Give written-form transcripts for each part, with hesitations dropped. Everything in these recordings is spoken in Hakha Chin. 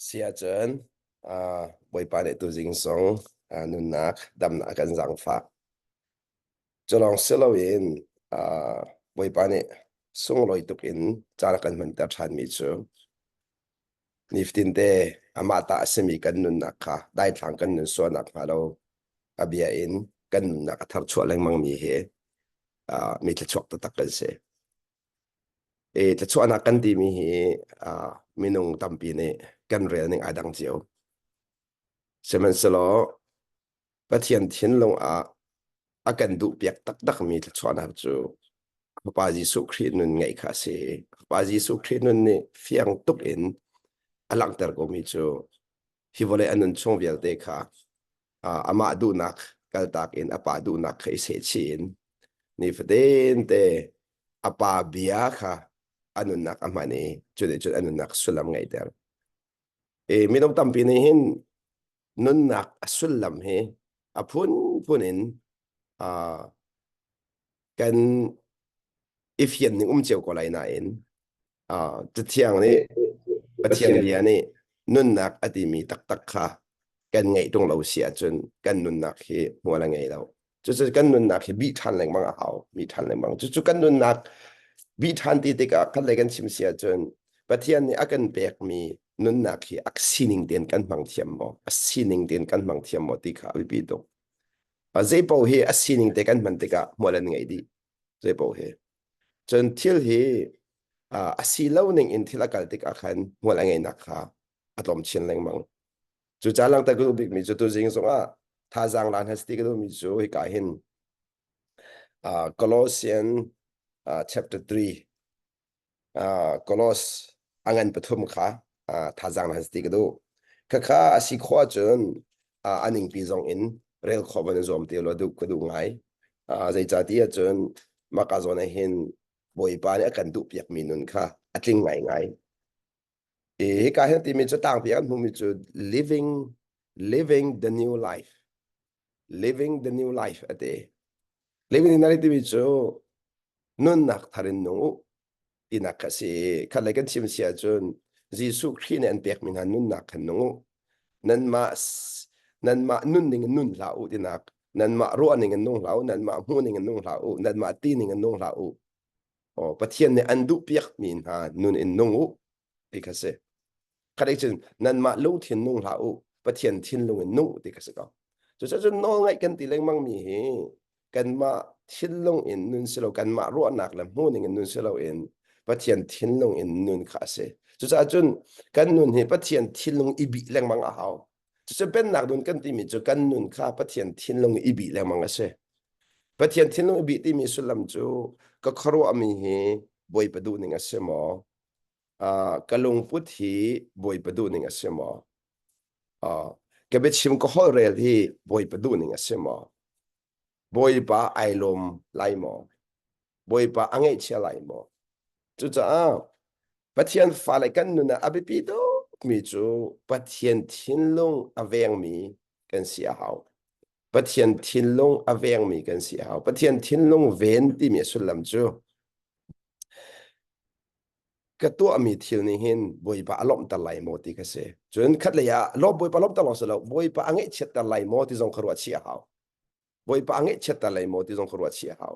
Si ahcun Bawipa nih tuzing zong nunnak damnak a kan zaangfah. Cu lawng si loin Bawipa nih sunglawi tuk in caan a kan hmanter ṭhanmi cu nifatinte amah ta a simi kan nunnak kha daithlang kan nun sual nakhnga lo a bia in kan nunnak a tharchuah lengmangmi hi mi thluachuak taktak kan si. Thluachuahnak kan timi hi minung tampi nih kan rel ning ai dang cio. Sihmanhsehlaw Pathian thinlung ah a kan duhpiak taktakmi thluachuahnak cu Fapa Jesuh Khrih nun ngeih kha a si. Fapa Jesuh Khrih nun nih fiang tuk in a langhter komi cu hi vawlei a nun chung vialte kha amah duhnak kaltak in a pa duhnak kha i sehchih in nifatin te a pa bia kha a nunnak a hman i cu nih cun a nunnak sullam ngeihter. I minung tampi nih hin nunnak a sullam hi a phunphun in uh, kan i fian ning um cio ko lai nain uh, Cathiang nih Pathian bia nih nunnak a timi taktak kha kan ngeih tung lo si ahcun kan nunnak hi hmual a ngei lo. Cucu kan nunnak hi bih ṭhan lengmang a hau, bih ṭhan lengmang. Cucu kan nunnak bih ṭhan ti tikah khat lei kan chim si ahcun Pathian nih a kan pekmi nunnak hi a sining tein kan hmang thiam maw? A sining tein kan hmang thiam maw ti kha a biapi tuk. Zei paoh hi a sining te kan hman tikah hmual an ngei dih. Zei paoh hi. Cun thil hi a si lo ning in thil a kal tikah khan hmual a ngeihnak kha a tlawm chin lengmang. Cucaah langhter ka duh bikmi cu tuzing zongah thazaang lan has ti ka duhmi cu hika hin uh, Colossian uh, chapter 3 uh, Kolos a ngan pathum kha uh, thazaang lan has ti ka duh. Khakha a si khawh ahcun uh, a ningpi zong in rel khawh van zuam te lo duh ka duh ngai. Uh, zeicahti ahcun maka zawn ah hin Bawipa nih a kan duh piakmi nun kha a tling ngaingai. I hika hin timi cu tangpi an hmumi cu living living the new life living the new life a ti. Living the new life timi cu nunnak thar in nung u tinak kha si. Khat lei kan chim si ahcun Jesuh Khrih nih an pekmi hna nunnak khan nung u. Nanmah nanmah nunning in nun hlah u tinak nanmah ruahning in nung hlah u nanmah hmuhning in nung hlah u nanmah tining in nung hlah u Oh, Pathian nih an duhpiakmi hna nun in nung u ti kha si. Khat cun nanmah lungthin nung hlah u, Pathian thinlung in nung u ti kha si ko. Cucaah nawlngaih kan ti lengmang mi hi kanmah thinlung in nun si lo, kanmah ruahnak le hmuhning in nun si loin Pathian thinlung in nun kha a si. Cucaah cun kan nun hi Pathian thinlung i bih lengmang a hau. Cucu pennak nun kan timi cu kan nun kha Pathian thinlung i bih lengmang a si. Pathian thinlung i bih timi sullam cu ka khuaruahmi hi Bawipa duhning a si maw? Uh, ka lungput hi Bawipa duhning a si maw? Uh, ka biachim ka holhrel hi Bawipa duhning a si maw? Bawipa ai lawm lai maw? Bawipa a ngaihchia lai maw? Cucaah Pathian fale kan nun ah a biapi tukmi cu Pathian thinlung a vengmi kan si a hau. Pathian thinlung a vengmi kan si a hau. Pathian thinlung ven timi a sullam cu ka tuahmi thil nih hin Bawipa a lawmhter lai maw ti kha si. Cun khatlei ah lawm Bawipa lawmhter lawng si lo, Bawipa a ngaihchiatter lai maw ti zong kha ruah chih a hau. Bawipa a ngaihchiatter lai maw ti zong kha ruah chih a hau.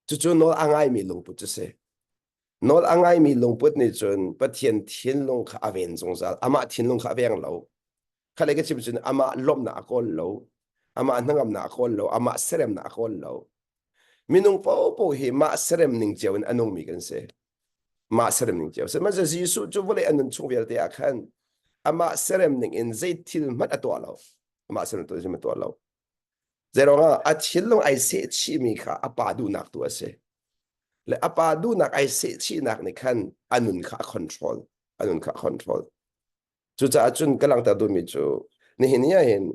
Cucu nawl a ngaimi lungput cu si. Nawl a ngaimi lungput nih cun Pathian thinlung kha a ven zungzal. Amah thinlung kha a veng lo. Khalei ka chim cun amah lawmhnak a kawl lo. Amah hnangamnak a kawl lo. Amah seremnak a kawl lo. Minung paohpaoh hi mah serem ning cio in a nungmi kan si. Mah serem ning cio. Sihmanhsehlaw Jesuh cu vawlei a nun chung vialte ah khan amah serem ning in zei thil hmanh a tuah lo. Amah serem tu a tuah lo. Zeiruangah a thinlung ai sehchihmi kha a pa duhnak tu a si. Le a pa duhnak ai sehchihnak nih khan a nun kha a control. A nun kha a control. Cucaah cun ka langhter duhmi cu nihin ni ahhin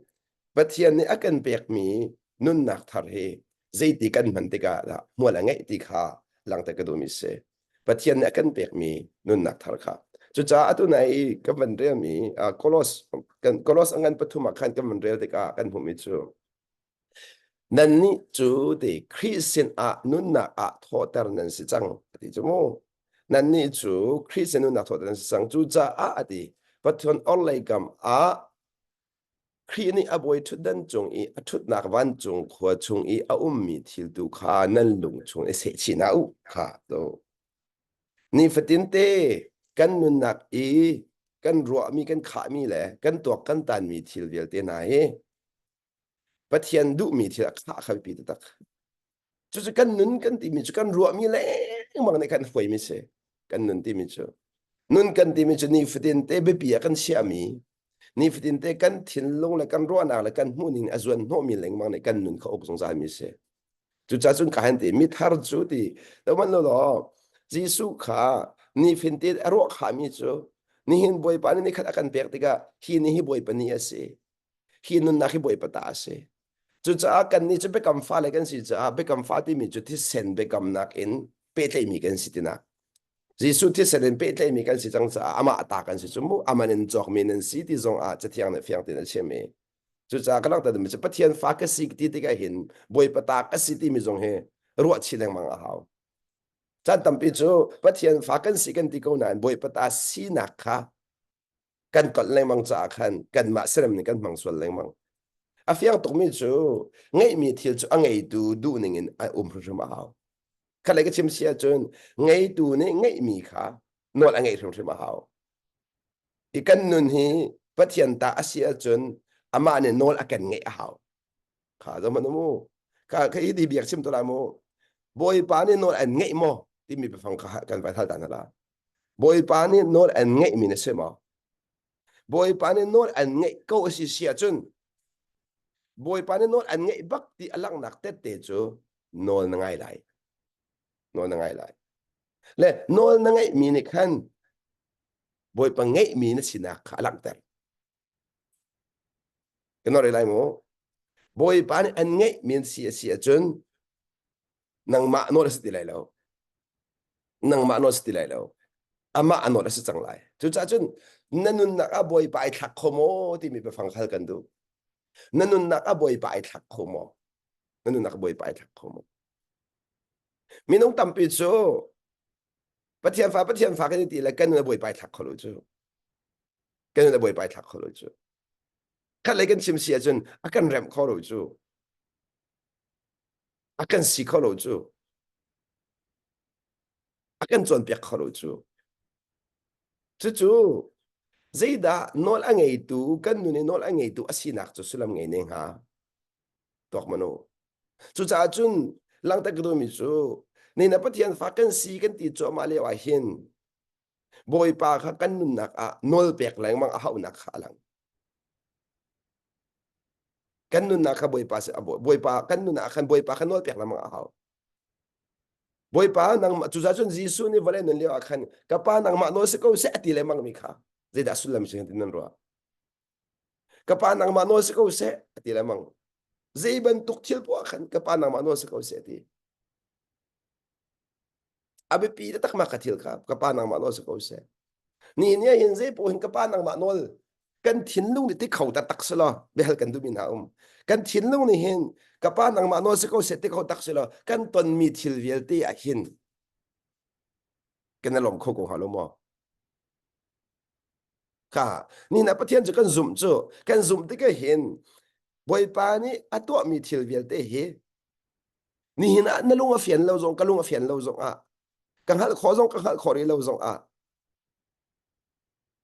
Pathian nih a kan pekmi nunnak thar hi zeiti kan hman tikah dah hmual a ngeih ti kha langhter ka duhmi si. Pathian nih a kan pekmi nunnak thar kha. Cucaah atu nai i kan van relmi Kolos kan Kolos a ngan pathum ah khan kan van rel tikah kan hmuhmi cu Nannih cu ti Khrih sinah nunnak ah thawhter nan si cang, a ti cu mu. Nannih cu Khrih sin nunnak thawhter nan si cang. Cucaah a ti. Pathian orhlei kam ah Khrih nih a bawi ṭhutdan cung i a ṭhutnak vancung khua chung i a ummi thil tu kha nan lung chung i sehchih hna u. Kha to. Nifatin te kan nunnak i kan ruahmi, kan khahmi le kan tuak kan tanmi thil vialte hna hi Pathian duhmi thil a khah kha biapi taktak. Cucu kan nun kan timi cu kan ruahmi lengmang nih kan hruaimi si. Kan nun timi cu. Nun kan timi cu nifatin te biapi ah kan chiahmi, nifatin te kan thinlung le kan ruahnak le kan hmuhning a zuan hnawhmi lengmang nih kan nun kha uk zungzalmi si. Cucaah cun ka han ti mithar cu ti to man lo law Jesuh kha nifin te a ruah khami cu nihin Bawipa nih nikhat a kan pek tikah hi ni hi Bawipa ni a si. Hi nunnak hi Bawipa ta a si. Cucaah kannih cu biakam fale kan si caah biakam fa timi cu thisen biakamnak in pehtlaihmi kan si tinak. Jesuh thisen in pehtlaihmi kan si cang caah amah ta kan si cu mu aman in cawkmi nan si ti zong ah Cathiang nih fiang tein a chim i cucaah ka langhter mi cu Pathian fa ka si ti tikah hin Bawipa ta ka si timi zong hi ruah chih lengmang a hau. Caan tampi cu Pathian fa kan si kan ti ko nain Bawipa ta sinak kha kan kolh lengmang caah khan kanmah serem nih kan hmang sual lengmang. A fiang tukmi cu ngeihmi thil cu a ngeitu duhning in a um hrimhrim a hau. Khatlei ka chim si ahcun ngeitu nih ngeihmi kha nawl a ngeih hrimhrim a hau. I kan nun hi Pathian ta a si ahcun amah nih nawl a kan ngeih a hau. Kha zo hmanh mu. Kha kha hi di biak chim to lai mu. Bawipa nih nawl an ngeih maw timi biafang kha kan vai hal ta hna la. Bawipa nih nawl an ngeihmi na si maw? Bawipa nih nawl an ngeih ko a si si ahcun Bawipa nih nawl an ngeih bak ti a langhnak tette cu nawl na ngai lai. Nawl na ngai lai. Le nawl na ngeihmi nih khan Bawipa ngeihmi na sinak kha a langhter. Kan nawl lai mu. Bawipa nih an ngeihmi an si a si ahcun nangmah nawl a si ti lai lo. Nangmah nawl a si ti lai lo. Amah a nawl a si cang lai. Cucaah cun na nunnak ah Bawipa ai thlak kho maw timi biafang hal kan duh. Na nunnak ah Bawipa ai thlak kho maw? Na nunnak ah Bawipa ai thlak kho maw? Minung tampi cu Pathian fa Pathian fa kan i ti le kan nun a Bawipa ai thlak kho lo cu. Kan nun a Bawipa ai thlak kho lo cu. Khat lei kan chim si ahcun a kan remh kho lo cu. A kan si kho lo cu. A kan cawnpiak kho lo cu. Cucu zeidah nawl a ngeitu kan nun i nawl a ngeitu a sinak cu sullam ngei ne hnga? Tuak manu. Cucaah cun langhter ka duhmi cu nina Pathian fa kan si kan ti cuahmah lio ah hin Bawipa kha kan nunnak ah nawl pek lengmang a hauhnak kha a lang. Kan nunnak kha Bawipa Bawipa kan nunnak ah khan Bawipa kha nawl pek lengmang a hau. Bawipa nangmah cucaah cun Jesuh nih vawlei nun lio ah khan ka pa nangmah nawl si ko seh a ti lengmang mi kha zeidah sullam si ti nan ruah? Ka pa nangmah nawl si ko seh a ti lengmang. Zei bantuk thil poah khan ka pa nangmah nawl si ko seh a ti. A biapi taktak ma ka thil kha ka pa nangmah nawl si ko seh. Ni ni hin zei poh hin ka pa nangmah nawl kan thinlung nih ti kho taktak si law biahal kan duhmi hna um. Kan thinlung nih hin ka pa nangmah nawl si ko seh ti kho tak si law kan tonmi thil vialte ah hin kan i lawm kho ko hnga lo maw? Kha ni na Pathian cu kan zumh cu kan zumh tikah hin Bawipa nih a tuahmi thil vialte hi nihin ah na lung a fian lo zong ka lung a fian lo zong ah ka hngalh khawh zong ka hngalh khawh rih lo zong ah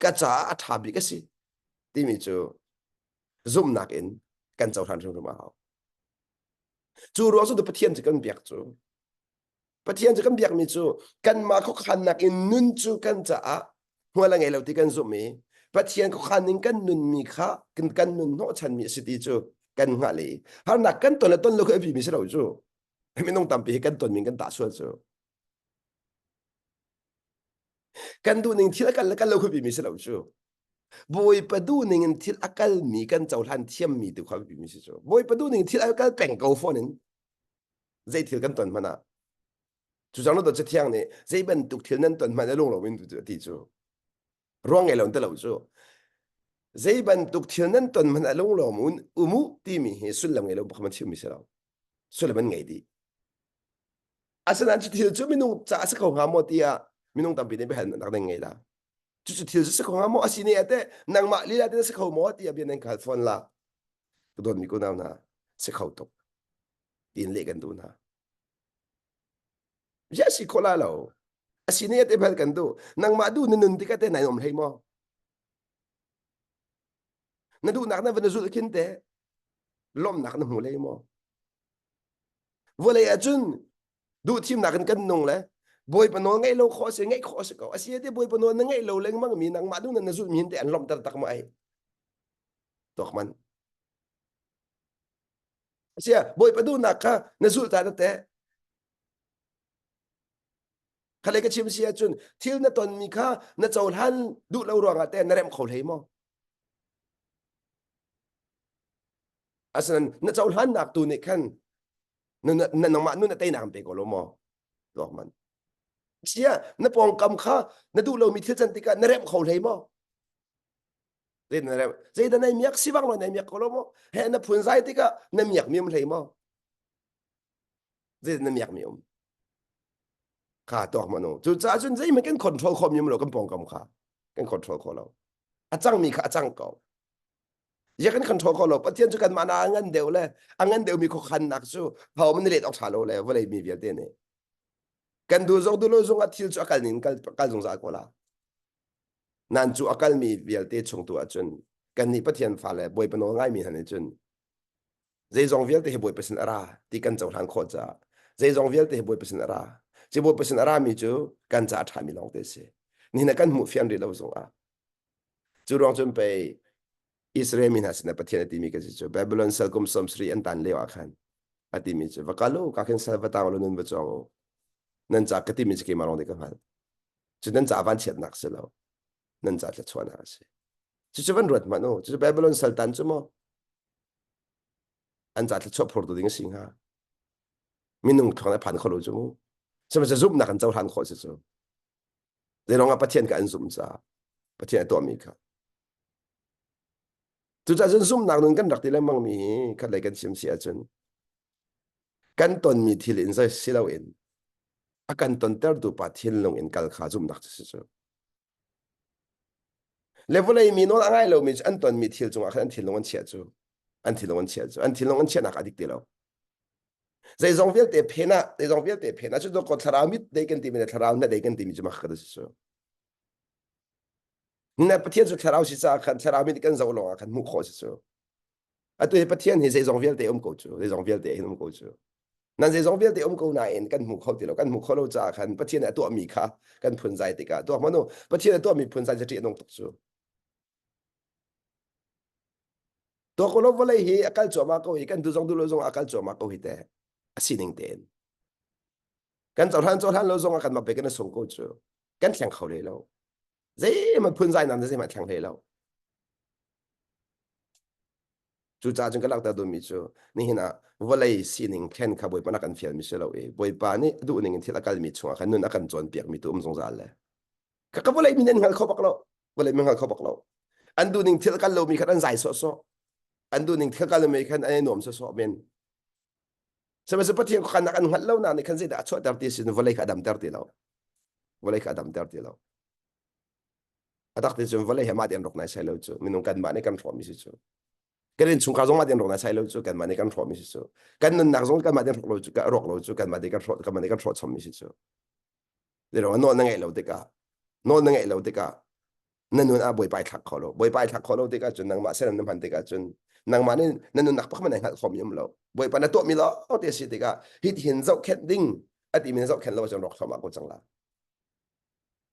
ka caah a ṭha bik a si timi cu zumhnak in kan cohlan hrimhrim a hau. Cu ruang cu Pathian cu kan biak cu Pathian cu kan biakmi cu kanmah khuakhannak in nun cu kan caah hmual a ngei lo ti kan zumh i Pathian khuakhan in kan nunmi kha kan, kan nun hnawhchanmi a si ti cu kan hngalh i harnak kan ton le ton lo kha a mi si lo cu minung tampi hi kan tonmi kan tah sual cu kan duhning thil a kal le kal lo kha mi si lo cu Bawipa duhning in thil a kalmi kan cohlan thiammi tu kha mi si cu Bawipa duhning thil a kal peng ko fawn in zei thil kan ton hmanh ah cu cang na Cathiang nih zei bantuk thil nan ton hmanh a lung loin ti cu ruang ngei lo te lo cu zei bantuk thil nan ton hmanh a lung lawm un umu timi hi sullam ngei lo bak man chimmi si lo sullam an ngei dih asinain cu thil cu minung ca a si kho hnga maw tiah minung tampi nih biahalnak ding ngei la. Cucu thil cu si kho hnga maw? A si ne ah teh nangmah lila te na si kho maw tiah bia nan khal fawn la. Ka dawtmi kunau hna, si kho tuk. Tiin leh kan duh hna. Bia si khawh la lo. A si ne te bal kan duh. Nangmah duh na nun tikah te nai om hlei maw? Na duhnak na van zulh khin te lawmhnak na hmu hlei maw? Vawlei ahcun duh thimnak in kan nung le Bawipa nawl ngaih lo khawh si ngaih khawh si ko. A si te Bawipa nawl na ngaih lo lengmang mi nangmah duh na zulh mi hin te an lawmhter tak ma ai. Tuak man. Asia Bawipa duhnak kha na zulh ta na te. Khale ka chim si ahcun thil na tonmi kha na cohlan duh lo ruangah te na remh kho hlei maw? Asinain na cohlannak tu nih khan na na nangmah nun a teinak an pe ko lo maw? Tuak man. Sia na pawngkam kha na duh lomi thil can tikah na remh kho hlei maw? Zeidah nai miak sivang lo nai miak ko lo maw? He na phunzai tikah na miak mi um hlei maw? Zeidah na miak mi um? Kha tuak ma nu. Cucaah cun zeihmanh kan control khawh mi um lo kan pawngkam kha. Kan control kho lo. A cangmi kha a cang ko. Ya kan control kho lo. Pathian cu kanmah na a ngan deuh le a ngan deuhmi khuakhannak cu ho man let awk ṭha lo le vawlei mi vialte nih. Kan duh zong duh lo zong ah thil cu a kal ning kal kal zungzal ko la. Nan cu a kalmi vialte chung tu ahcun kannih Pathian fale Bawipa nawl ngaimi hna nih cun zeizong vialte hi Bawipa sin a ra ti kan cohlan khawh caah zeizong vialte hi Bawipa sin a ra. Ci Bawipa sin a rami cu kan ca a ṭhami lawng te a si. Nihin ah kan hmuh fian rih lo zongah. Cu ruang cun pei Israel mi hna sinah Pathian a timi ka si cu Babylon sal kum 70 an tan lio ah khan a timi cu va kal u ka khin sal va tang u nun va cawng u nan ca ka timi cu keimah lawng nih ka hngalh cu nan ca vanchiatnak si lo nan ca thluachuahnak a si cucu van ruat hmanh u cucu Babylon saltan cu maw an ca thluachuah phurtu ding a si hnga minung thluang a phan kho lo cu mu sihmanhsehlaw zumhnak an cohlan khawh si cu zeilong ah Pathian kha an zumh caah Pathian a tuahmi kha cucaah cun zumhnak nun kan rak ti lengmang mi hi khat lei kan chim si ahcun kan tonmi thil in zei si loin a kan tontertu pa thinlung in kal kha zumhnak cu si cu. Le vawlei mi nawl a ngai lomi cu an tonmi thil cungah khan an thinlung an chiah cu an thinlung an chiah cu an thinlung an chiahnak a dik ti lo. Zeizong vialte phen ah zeizong vialte phen ah cu dawkaw thlarau mit dei kan timi le thlarau na dei kan timi cu mak ka si cu. Na Pathian cu thlarau si caah khan thlarau mit kan zoh lawngah khan hmuh khawh si cu. Atu hi Pathian hi zeizong vialte um ko cu, zeizong vialte hin um ko cu. Nan zeizong vialte um ko nain kan hmu kho ti lo. Kan hmu kho lo caah khan Pathian a tuahmi kha kan phunzai tikah tuah hmanh u. Pathian a tuahmi phunzai cu ṭih a nung tuk cu. Tuah ko lo vawlei hi a kal cuahmah ko hi kan duh zong duh lo zong a kal cuahmah ko hi te a sining tein. Kan cohlan cohlan lo zong ah kan mah pe kan i sung ko cu. Kan thleng kho hlei lo. Zeihmanh phunzai nan zeihmanh thleng hlei lo. Cucaah cun ka langhter duhmi cu nihin ah vawlei sining thlen kha Bawipa nak kan fialmi si lo i Bawipa nih a duhning in thil a kalmi chungah khan nun a kan cawnpiakmi tu um zungzal le ka ka vawlei mi nan hngal kho bak lo vawlei mi hngal kho bak lo an duhning thil kal lomi khan an zai sawhsawh an duhning thil kal lomi khan an i nuam sawhsawh men sihmanhsehlaw Pathian khuakhannak an hngalh lo nak nih khan zeidah a chuahter ti sin vawlei kha a damter ti lo vawlei kha a damter ti lo A tak ti cun vawlei he mah tein rawk nai sai lo cu minung kanmah nih kan hrawhmi si cu. Kan innchungkhar zong mah tein rawk nai sai lo cu kanmah nih kan hrawhmi si cu. Kan nunnak zong kanmah tein rawk lo cu rawk lo cu kanmah nih kan hrawh kanmah nih kan hrawh chommi si cu. Lero nawl na ngeih lo tikah nawl na ngeih lo tikah na nun ah bawipa ai thlak kho lo. Bawipa ai thlak kho lo tikah cun nangmah serem na hman tikah cun nangmah nih na nunnak pakhat hmanh ai hngalh khomi um lo. Bawipa na tuahmi lo te si tikah hitin zohkhenh ding a timi na zohkhenh lo ahcun rawk thluahmah ko cang la.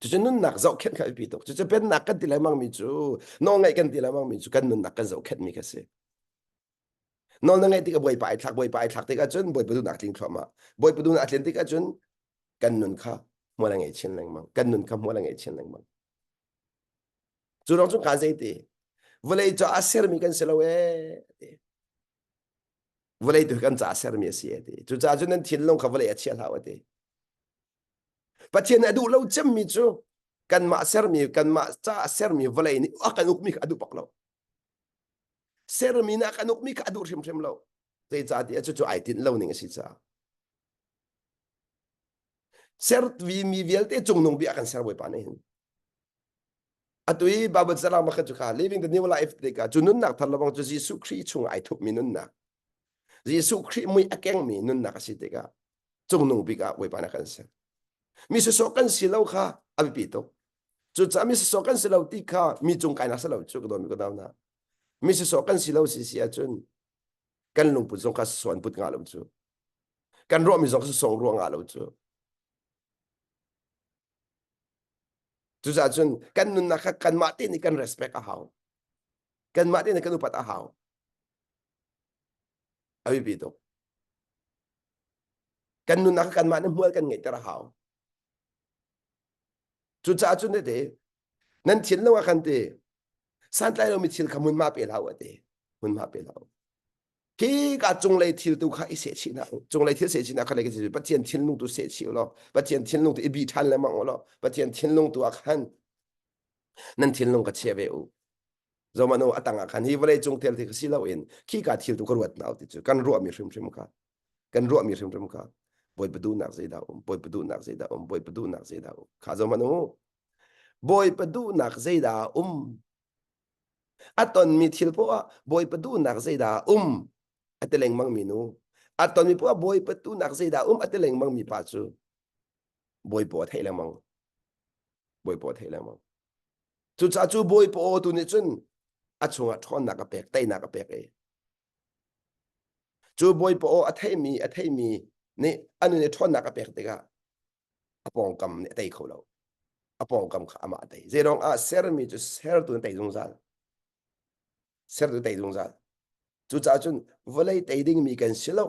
Cucu nunnak zohkhenh kha a biapi tuk. Cucu pennak kan ti lengmang mi cu nawlngaih kan ti lengmang mi cu kan nunnak kan zohkhenhmi kha si. Nawl na ngaih tikah Bawipa ai thlak, Bawipa ai thlak tikah cun Bawipa duhnak tling thluahmah. Bawipa duhnak a tlin tikah cun kan nun kha hmual a ngei chin lengmang. Kan nun kha hmual a ngei chin lengmang. Cu ruang cun kaa zei ti? Vawlei cu a sermi kan si lo ee. Ti. Vawlei tu kan ca sermi a si ee ti. Cucaah cun nan thinlung kha vawlei a chia hlah u ti. Pathian a duh lo cemmi cu kanmah sermi kanmah caah sermi vawlei nih a kan ukmi kha a duh bak lo. Sermi nih a kan ukmi kha a duh hrimhrim lo. Zeicahtiah cucu ai tinh lo ning a si caah. Sermi mi vialte cungnung bik a kan ser Bawipa nih hin. Atu i Bible calang makhat cu kha living the new life tikah cu nunnak thar lawng cu Jesuh Khrih chung ai thupmi nunnak Jesuh Khrih mui a kengmi nunnak a si tikah cungnung bik ah Bawipa na kan ser. Mi sawsawh kan si lo kha a biapi tuk. Cucaah mi sawsawh kan si lo ti kha mi cung kainak si lo cu ka dawmi ka dau na. Mi sawsawh kan si lo si si ahcun kan lungput zong kha sawsawh an put nga lo cu. Kan ruahmi zong sawsawh ruah nga lo cu. Cucaah cun kan nunnak kha kanmah te nih kan respect a hau. Kanmah te nih kan upat a hau. A biapi tuk. Kan nunnak kha kanmah nih hmual kan ngeihter a hau. Cucaah cun tete nan thinlung ah khan ti santlai lomi thil kha hmunhma pe hlah u a ti. Hmunhma pe hlah u. Khi ka cunglei thil tu kha i sehchih hna u. Cunglei thil sehchih hna kha le Pathian thinlung tu sehchih u law Pathian thinlung tu i bi ṭhan lengmang u law Pathian thinlung tu ah khan nan thinlung ka chia ve u. Zoman u a tang ah khan hi vawlei cung thil thi si loin khi ka thil tu ka ruat na ti cu kan ruahmi hrimhrim kha kan ruahmi hrimhrim kha Bawipa duhnak zeidah um Bawipa duhnak zeidah um Bawipa duhnak zeidah um kha zoman u Bawipa duhnak zeidah um A tonmi thil poah ah Bawipa duhnak zeidah a um a ti lengmangmi nu, a tonmi poah ah Bawipa duhnak zeidah a um a ti lengmangmi pa cu Bawipa a theih lengmang. Bawipa a theih lengmang. Cucaah cu Bawipa aw tu nih cun a chungah ṭhawnnak a pek, teinak a pek i cu Bawipa aw a theihmi a theihmi nih a nun i ṭhawnnak a pek tikah a pawngkam nih a tei kho lo a pawngkam kha amah a tei zeiruang ah sermi cu sertu na tei zungzal sertu tei zungzal cucaah cun vawlei tei dingmi kan si lo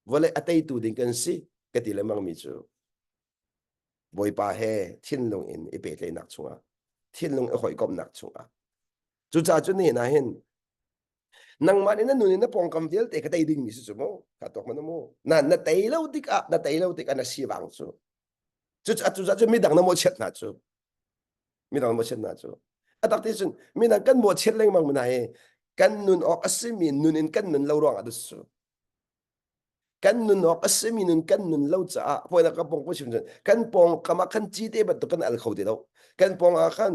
vawlei a teitu ding kan si ka ti lengmang mi cu Bawipa he thinlung in i pehtlaihnak chungah thinlung i hawikomhnak chungah cucaah cun nihin ah hin Nangmah nih na nun in na pawngkam vialte ka tei dingmi si cu mu. Ka tuak man mu. Na na tei lo tikah na tei lo tikah na sivang cu. Cu cu cu midang na mawhchiat hna cu. Midang na mawhchiat hna cu. A tak ti cun midang kan mawhchiat lengmang hna hi kan nun awk a simi nun in kan nun lo ruangah dus cu. Kan nun awk a simi nun kan nun lo caah hawinak ka pawng chim cun kan pawngkam ah khan cite bantuk kan al kho ti lo. Kan pawng ah khan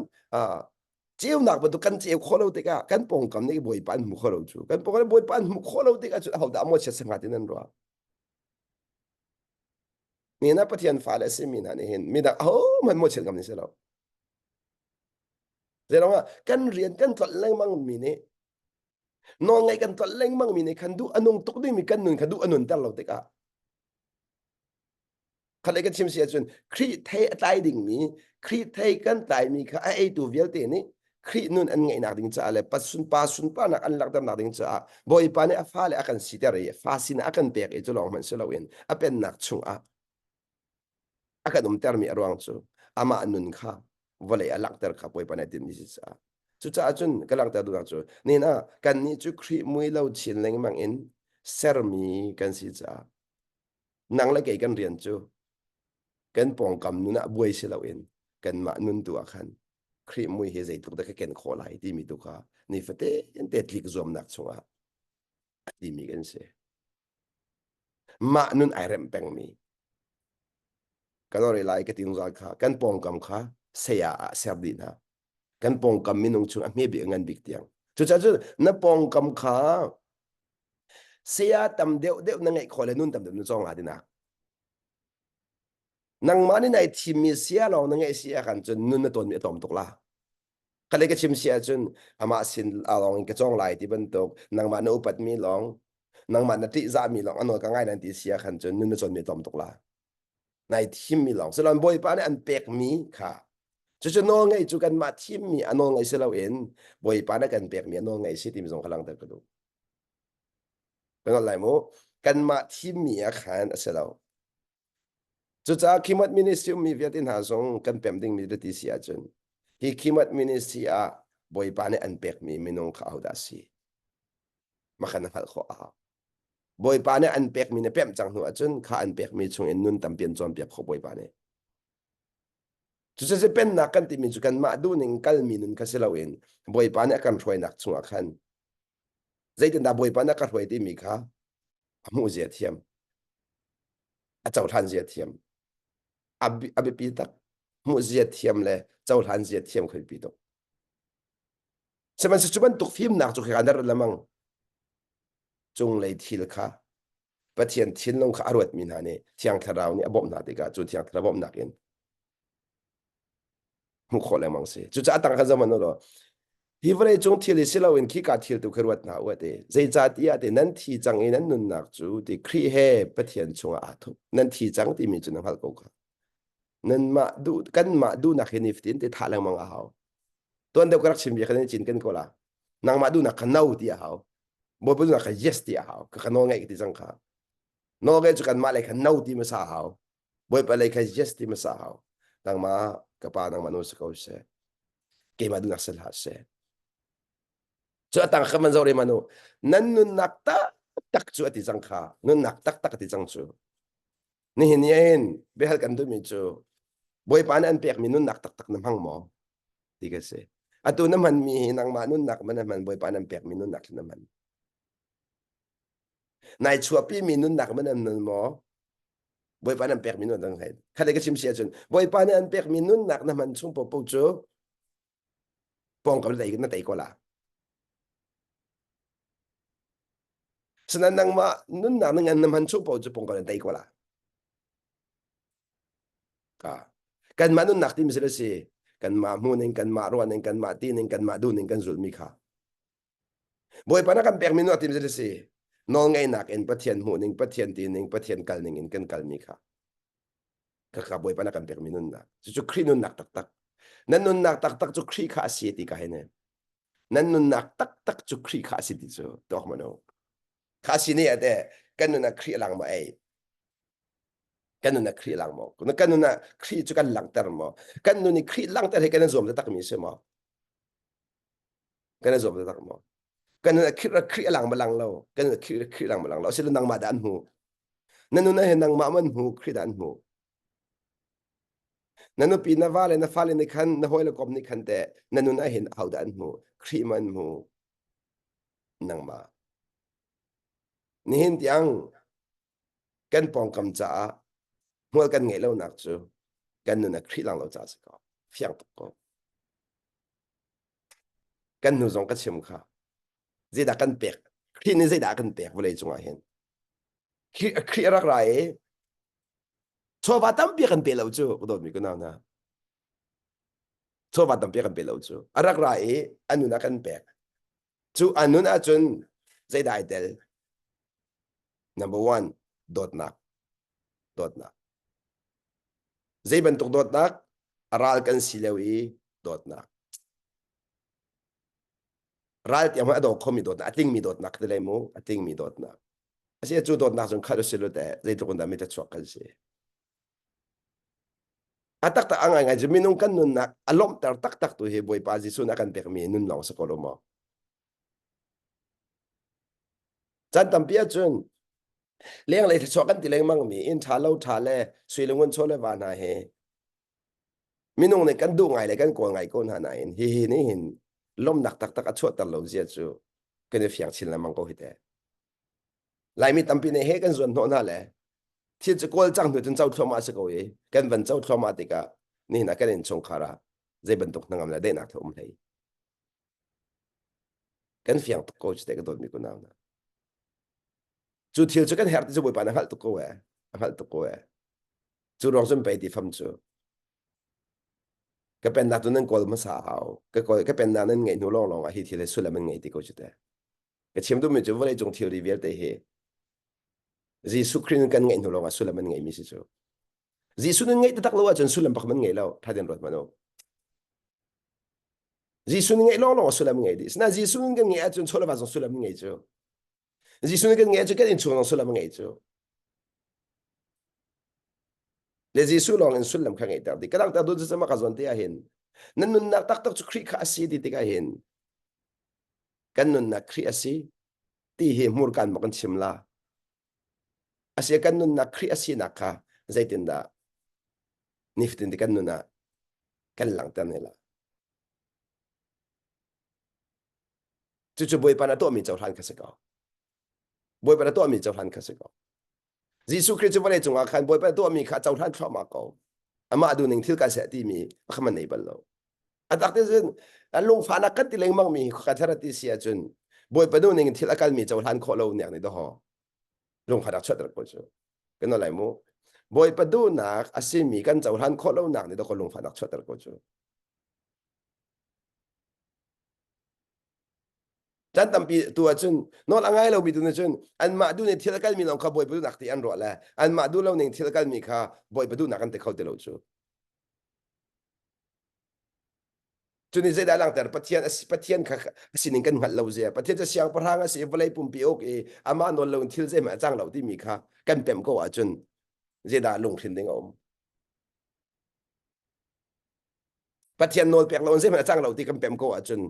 ceunak bantuk kan ceu khawh lo tikah kan pawngkam nih Bawipa an hmu kho lo cu kan pawngkam nih Bawipa an hmu khawh lo tikah cun ahodah maw chiat hnga ti nan ruah ni na Pathian fale a simi hna nih hin midang ahohmanh maw chiat ngam ni si lo zeiruangah kan rian kan tlolh lengmang mi nih nawlngaih kan tlolh lengmang mi nih khan duh a nung tuk dingmi kan nun kha duh a nunter lo tikah Khat kan chim si ahcun Khrih thei a tlai dingmi Khrih thei kan tlaimi kha a eitu vialte nih Khrih nun an ngeihnak ding caah le pa sunparnak an langhternak ding caah Bawipa nih a fale a kan siter i fa sinah a kan pek i cu lawng hmanh si loin a pennak chungah a kan umtermi a ruang cu amah nun kha vawlei a langhter kha Bawipa nih a timhmi si caah cucaah cun ka langhter duhnak cu nihin ah kannih cu Khrih mui lo chin lengmang in sermi kan si caah nang le kei kan rian cu kan pawngkam nun ah buai si loin kanmah nun tu ah khan Khrih mui hi zeitluk dah ka ken khawh lai timi tu kha nifate te tlik zuamnak chungah a timi kan si. Mah nun ai remh pengmi kan ori lai ka ti zungzal kha kan pawngkam kha saya ah ser dih hna kan pawngkam minung chung a hme bik a ngan bik tiang cucaah cun na pawngkam kha Saya tam deuhdeuh na ngeih khawh le nun tam deuh na cawng la tinak. Nangmah nih nai thimmi sia lawng na ngeih si ahkhan cun nun na tawnmi a tlawm tuk la. Khalei ka chim si ahcun amah sin lawng in ka cawng lai ti bantuk nangmah na upatmi lawng nangmah na ṭihzahmi lawng a nawl ka ngai nan ti si ahkhan cun nun na cawnmi a tlawm tuk la. Nai thimmi lawng silon Bawipa nih an pekmi kha cucu nawl ngeih cu kanmah thimmi a nawl ngeih si loin Bawipa nih kan pekmi a nawl ngeih si timi zong ka langhter ka duh. Kan hngalh lai mu. Kanmah thimmi ah khan a si lo. Cucaah Khimat ministry ummi vialte hna zong kan pem dingmi ti si ahcun hi Khimat ministry ah Bawipa nih an pekmi minung kha ahodah a si? Mah kha na hngalh khawh a hau. Bawipa nih an pekmi na pemh cang hnu ahcun kha an pekmi chungin nun tampi an cawnpiak khawh Bawipa nih. Cucu pennak kan timi cu kanmah duhning kalmi nun kha si loin Bawipa nih a kan hruainak chungah khan Zeitindah Bawipa na ka hruai timi kha a hmuh zia thiam, a cohlan zia thiam, a biapi tak. Hmuh zia thiam le cohlan zia thiam kha biapi tuk. Sihmanhsehlaw cu bantuk fimnak cu khika na rat lemang. Cunglei thil kha Pathian thinlung kha a ruatmi hna nih Thiang Thlarau nih a bawmh hna tikah cu Thiang Thlarau bawmhnak in hmuh khawh lengmang si. Cucaah tang kha zaman law hi vawlei cung thil hi si loin khika thil tu khi ruat hna u ati. Zeicahtiah ti nan thi cang i nan nunnak cu ti Khrih he Pathian chungah aa thup. Nan thi cang timi cu na hngalh ko kha. Nanmah duh kanmah duhnak hi nifatin te thah lengmang a hau. Tuan deuh ka rak chim bia kha nan cin kan ko la. Nangmah duhnak kha no ti a hau. Bawipa duhnak kha yes ti a hau. Ka ka nawl ngaih ti cang kha. Nawl ngaih cu kanmah lei kha no ti hmasa a hau. Bawipa lei kha yes ti hmasa a hau. Nangmah ka pa nangmah nu si ko seh. Keimah duhnak si hlah seh. Cu atang kha man zoh manu. Nan nunnak taktak cu a ti cang kha. Nunnak taktak a ti cang cu. Nihin ni hin biahal kan duhmi cu Bawipa nih an pekmi nunnak taktak na hmang maw? Ti ka si. Atu na hmanmi hi nangmah nunnak man na hman Bawipa nan pekmi nunnak na hman. Nai chuahpimi nunnak man an nun maw? Bawipa nan pekmi nunnak na hman. Khat ka chim si ahcun Bawipa nih an pekmi nunnak na hman chung paohpaoh cu pawngkam na tei ko la. Sinain nangmah nunnak na ngan na hman chung paoh cu pawngkam na tei ko la. Ka kanmah nunnak timi si si kanmah hmu ning kanmah ruah ning kanmah ti ning kanmah duh ning kan zulmi kha Bawipa na kan pekmi nunnak timi si nawlngeihnak in Pathian hmuh ning Pathian ti ning Pathian kal ning in kan kalmi kha kha Bawipa na kan pekmi nunnak cucu Khrih nunnak taktak nan nunnak taktak cu Khrih kha a si ti ka hin nan nunnak taktak cu Khrih kha a si ti cu tuak manu kha si ne ate kan nunnak Khrih lang ma ei kan nunnak Khrih lang maw kan nunnak Khrih cu kan langhter maw kan nun i Khrih langhter hi kan zuam taktak mi si maw kan zuam taktak maw kan nunnak Khrih Khrih lang ma lang lo kan nunnak Khrih Khrih lang ma lang lo asilo nangmah dah an hmu na nunnak hi nangmah man hmu Khrih dah an hmu Na nupi na va le na fale nih khan na hawi le kom nih khan teh na nun ah hin ahodah an hmu? Khrih ma an hmu? Nangmah. Nihin tiang kan pawngkam caah hmual kan ngeih lonak cu kan nun ah Khrih lang lo caah si ko. Fiang tuk ko. Kan hnu zong ka chim kha. Zeidah kan pek? Khrih nih zeidah kan pek vawlei cungah hin? Khrih, Khrih a rak ra i Chawva tampi kan pe lo cu ka dawtmi ka nau hna. Chawva tampi kan pe lo cu. A rak ra i a nun a kan pek. Cu a nun ahcun zeidah ai tel? Number one, dawtnak. Dawtnak. Zei bantuk dawtnak? A ral kan si lio i dawtnak. Ral tiang a daw khomi dawtnak, a tlingmi dawtnak ti lai mu, a tlingmi dawtnak. Asi cu dawtnak cun khat usih lut eh zeitluk in dah mi chuak kan si. A taktak a ngaingai cu minung kan nunnak a lawmhter taktak tu hi Bawipa Jesuh nih a kan pekmi nun lawng si ko lo maw? Caan tampi ahcun lenglei thluachuah kan ti lengmang mi inn ṭha lo ṭha le sui le ngun chaw le va hna hi minung nih kan duh ngai le kan kawl ngai ko hna nain hihi nih hin lawmhnak taktak a chuahter lo zia cu kan i fiang chin lengmang ko hi teh. Laimi tampi nih he kan zuan hnawh hna le thil cu kawl cang hnu cun co thluahmah si ko i kan van co thluahmah tikah nihin ah kan innchungkhar ah zei bantuk hnangam le daihnak the um hlei. Kan fiang tuk ko cu te ka dawtmi kunau hna. Cu thil cu kan herh ti cu Bawipa na hngalh tuk ko ee. A hngalh tuk ko ee. Cu ruang cun pei ti fam cu. Ka pennak cu nan kawl hmasa hau. Ka kawl ka pennak nan ngeih hnu lawnglawng ah hi thil hi sullam an ngei ti ko cu te. Ka chim duhmi cu vawleicung thilri vialte hi Jesuh Khrih nun kan ngeih hnu lawngah sullam an ngeihmi si cu. Jesuh nun ngeih taktak lo ahcun sullam bak man ngei lo. Tha tein ruat hmanh u. Jesuh nun ngeih lawnglawng ah sullam ngei dih. Sinain Jesuh nun kan ngeih ahcun chawleva zong sullam ngei cu. Jesuh nun kan ngeih ahcun kan innchung zong sullam ngei cu. Le Jesuh lawng in sullam kha ngeihter dih. Ka dang dun cu ka zawn te ah hin nan nunnak taktak cu Khrih kha a si ti tikah hin kan nunnak Khrih a si ti hi hmurkaan maw kan chim la asi kan nunnak Khrih a sinak kha zeitindah nifatin te kan nun ah kan langhter ne la cucu Bawipa na tuahmi cohlan kha si ko Bawipa na tuahmi cohlan kha si ko Jesuh Khrih cu vawlei cungah khan Bawipa na tuahmi kha cohlan thluahmah ko. Amah duhning thil kal seh timi pakhat man nei bal lo. A tak te cun an lungfahnak kan ti lengmang mi ka thar ti si ahcun Bawipa duhning thil a kalmi cohlan khawh lo nek nih daw lungfahnak chuahter ko cu. Kan lai mu. Bawipa duhnak a simi kan cohlan khawh lonak nih daw lungfahnak chuahter ko cu. Chan tampi tu ahcun nawl a ngai lomi tu nih cun anmah duh ning thil a kalmi lawng kha Bawipa duhnak ti an ruah le anmah duh lo ning thil a kalmi kha Bawipa duhnak an ti kho ti lo cu. Cu nih zeidah langhter Pathian a si Pathian kha a sining kan hngalh lo zia Pathian cu siangpahrang a si i vawlei pumpi uk i amah nawl lo in thil zeihmanh a cang lo timi kha kan pemh ko ahcun zeidah lunghrin ding a um. Pathian nawl pek lo in zeihmanh a cang lo ti kan pemh ko ahcun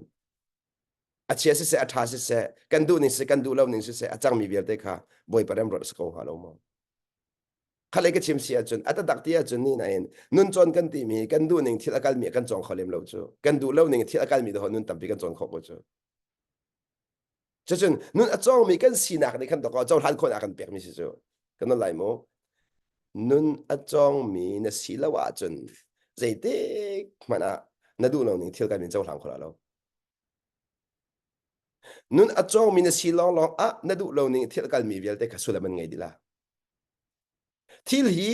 a chia siseh a ṭha siseh kan duh ning siseh kan duh lo ning siseh a cangmi vialte kha Bawipa remruat a si ko hnga lo maw khalei ka chim si ahcun a taktak ti ahcun ni nain nun cawn kan timi kan duh ning thil a kalmi kan cawng kho lem lo cu kan duh lo ning thil a kalmi dawh nun tampi kan cawn khawh ko cu cucun nun a cawngmi kan sinak nih khan dawk cohlan khawhnak kan pekmi si cu kan lai mu nun a cawngmi na si lo ahcun zeitik hmanh ah na duh lo ning thil kan in cohlang kho lo Nun a cawngmi na si lawnglawng ah na duh lo ning thil kalmi vialte kha sullam an ngei dih la. Thil hi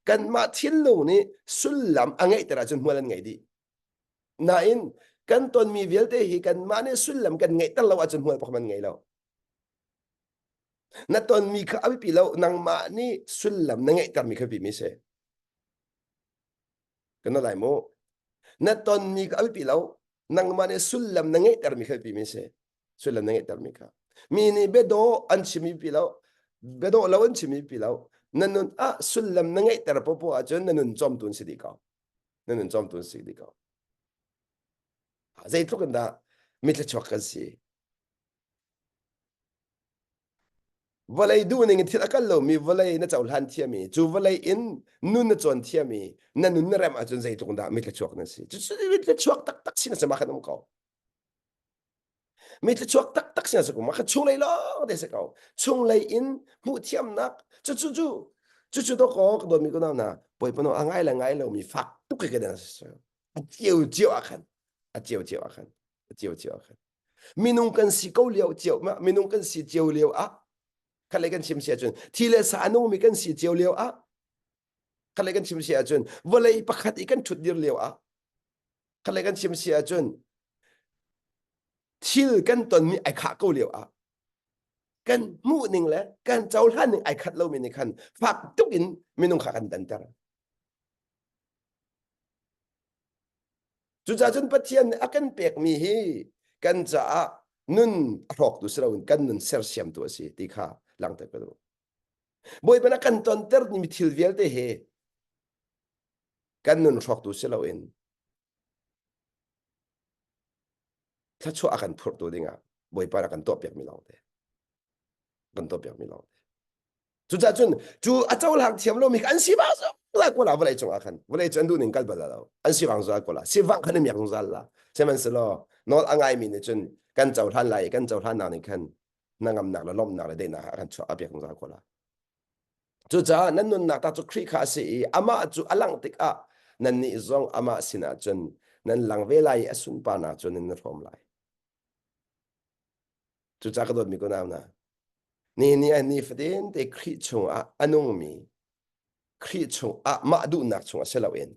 kanmah thinlung nih sullam a ngeihter ahcun hmual an ngei dih. Nain kan tonmi vialte hi kanmah nih sullam kan ngeihter lo ahcun hmual pakhat an ngei lo. Na tonmi kha a biapi lo, nangmah nih sullam na ngeihtermi kha biapi mi si. Kan lai mu. Na tonmi kha a biapi lo, nangmah nih sullam na ngeihtermi kha biapi mi si. Sullam na ngeihtermi kha. Mi nih biadawh an chim biapi lo, biadawh lo an chim biapi lo. Na nun ah sullam na ngeihter popoh ahcun na nun cawmtu an si dih ko. Na nun cawmtu an si dih ko. Zeitluk in dah mithlachuak kan si. Vawlei duhning in thil a kal lomi vawlei na cohlan thiam i cu vawlei in nun na cawn thiam i na nun na remh ahcun zeitluk dah mithlachuak na si. Cucu mithlachuak taktak sin a si ma khan um ko. Mithlachuak taktak sin a si ko ma kha chunglei lawng te si ko. Chunglei in hmuh thiamnak cucu cu cucu to ko ka dawtmi ko na bawipa no a ngai le ngai lomi fak tuk ke kan si. A cio cio ah khan a cio cio ah khan a cio cio ah khan Minung kan si ko lio cio minung kan si cio lio ah khat kan chim si ahcun thi le sa a nungmi kan si cio lio ah khat kan chim si ahcun vawlei pakhat i kan ṭhut dir lio ah khat kan chim si ahcun thil kan tonmi ai khah ko lio ah kan hmuh ning le kan cohlan ning ai khat lomi nih khan fak tuk in minung kha kan danter. Cucaah cun Pathian nih a kan pekmi hi kan caah nun a hrawktu si loin kan nun sersiamtu a si ti kha langhter ka duh. Bawipa na kan tonter mi thil vialte hi kan nun hrawktu si loin thluachuah a kan phurhtu dingah Bawipa na kan tuahpiakmi lawngte kan tuahpiakmi lawngte Cucaah cun cu a cohlang thiam lomi kha an sivang zungzal ko la vawlei cungah khan vawlei cu an duh ning kal bal lo an sivang zungzal ko la sivang khan an miak zungzal la sihmanhsehlaw nawl a ngaimi nih cun kan cohlan lai i kan cohlannak nih khan hnangamnak le lawmhnak le daihnak a kan chuah a pek zungzal ko la cucaah nan nunnak tak cu Khrih kha a si i amah cu a langh tikah nannih zong amah sinah cun nan lang ve lai i a sunparnak cu nan i hrawm lai Cucaah ka dawtmi ka nau hna, nihin ni ah nifatin te Khrih chungah a nungmi, Khrih chungah mah duhnak chungah si loin,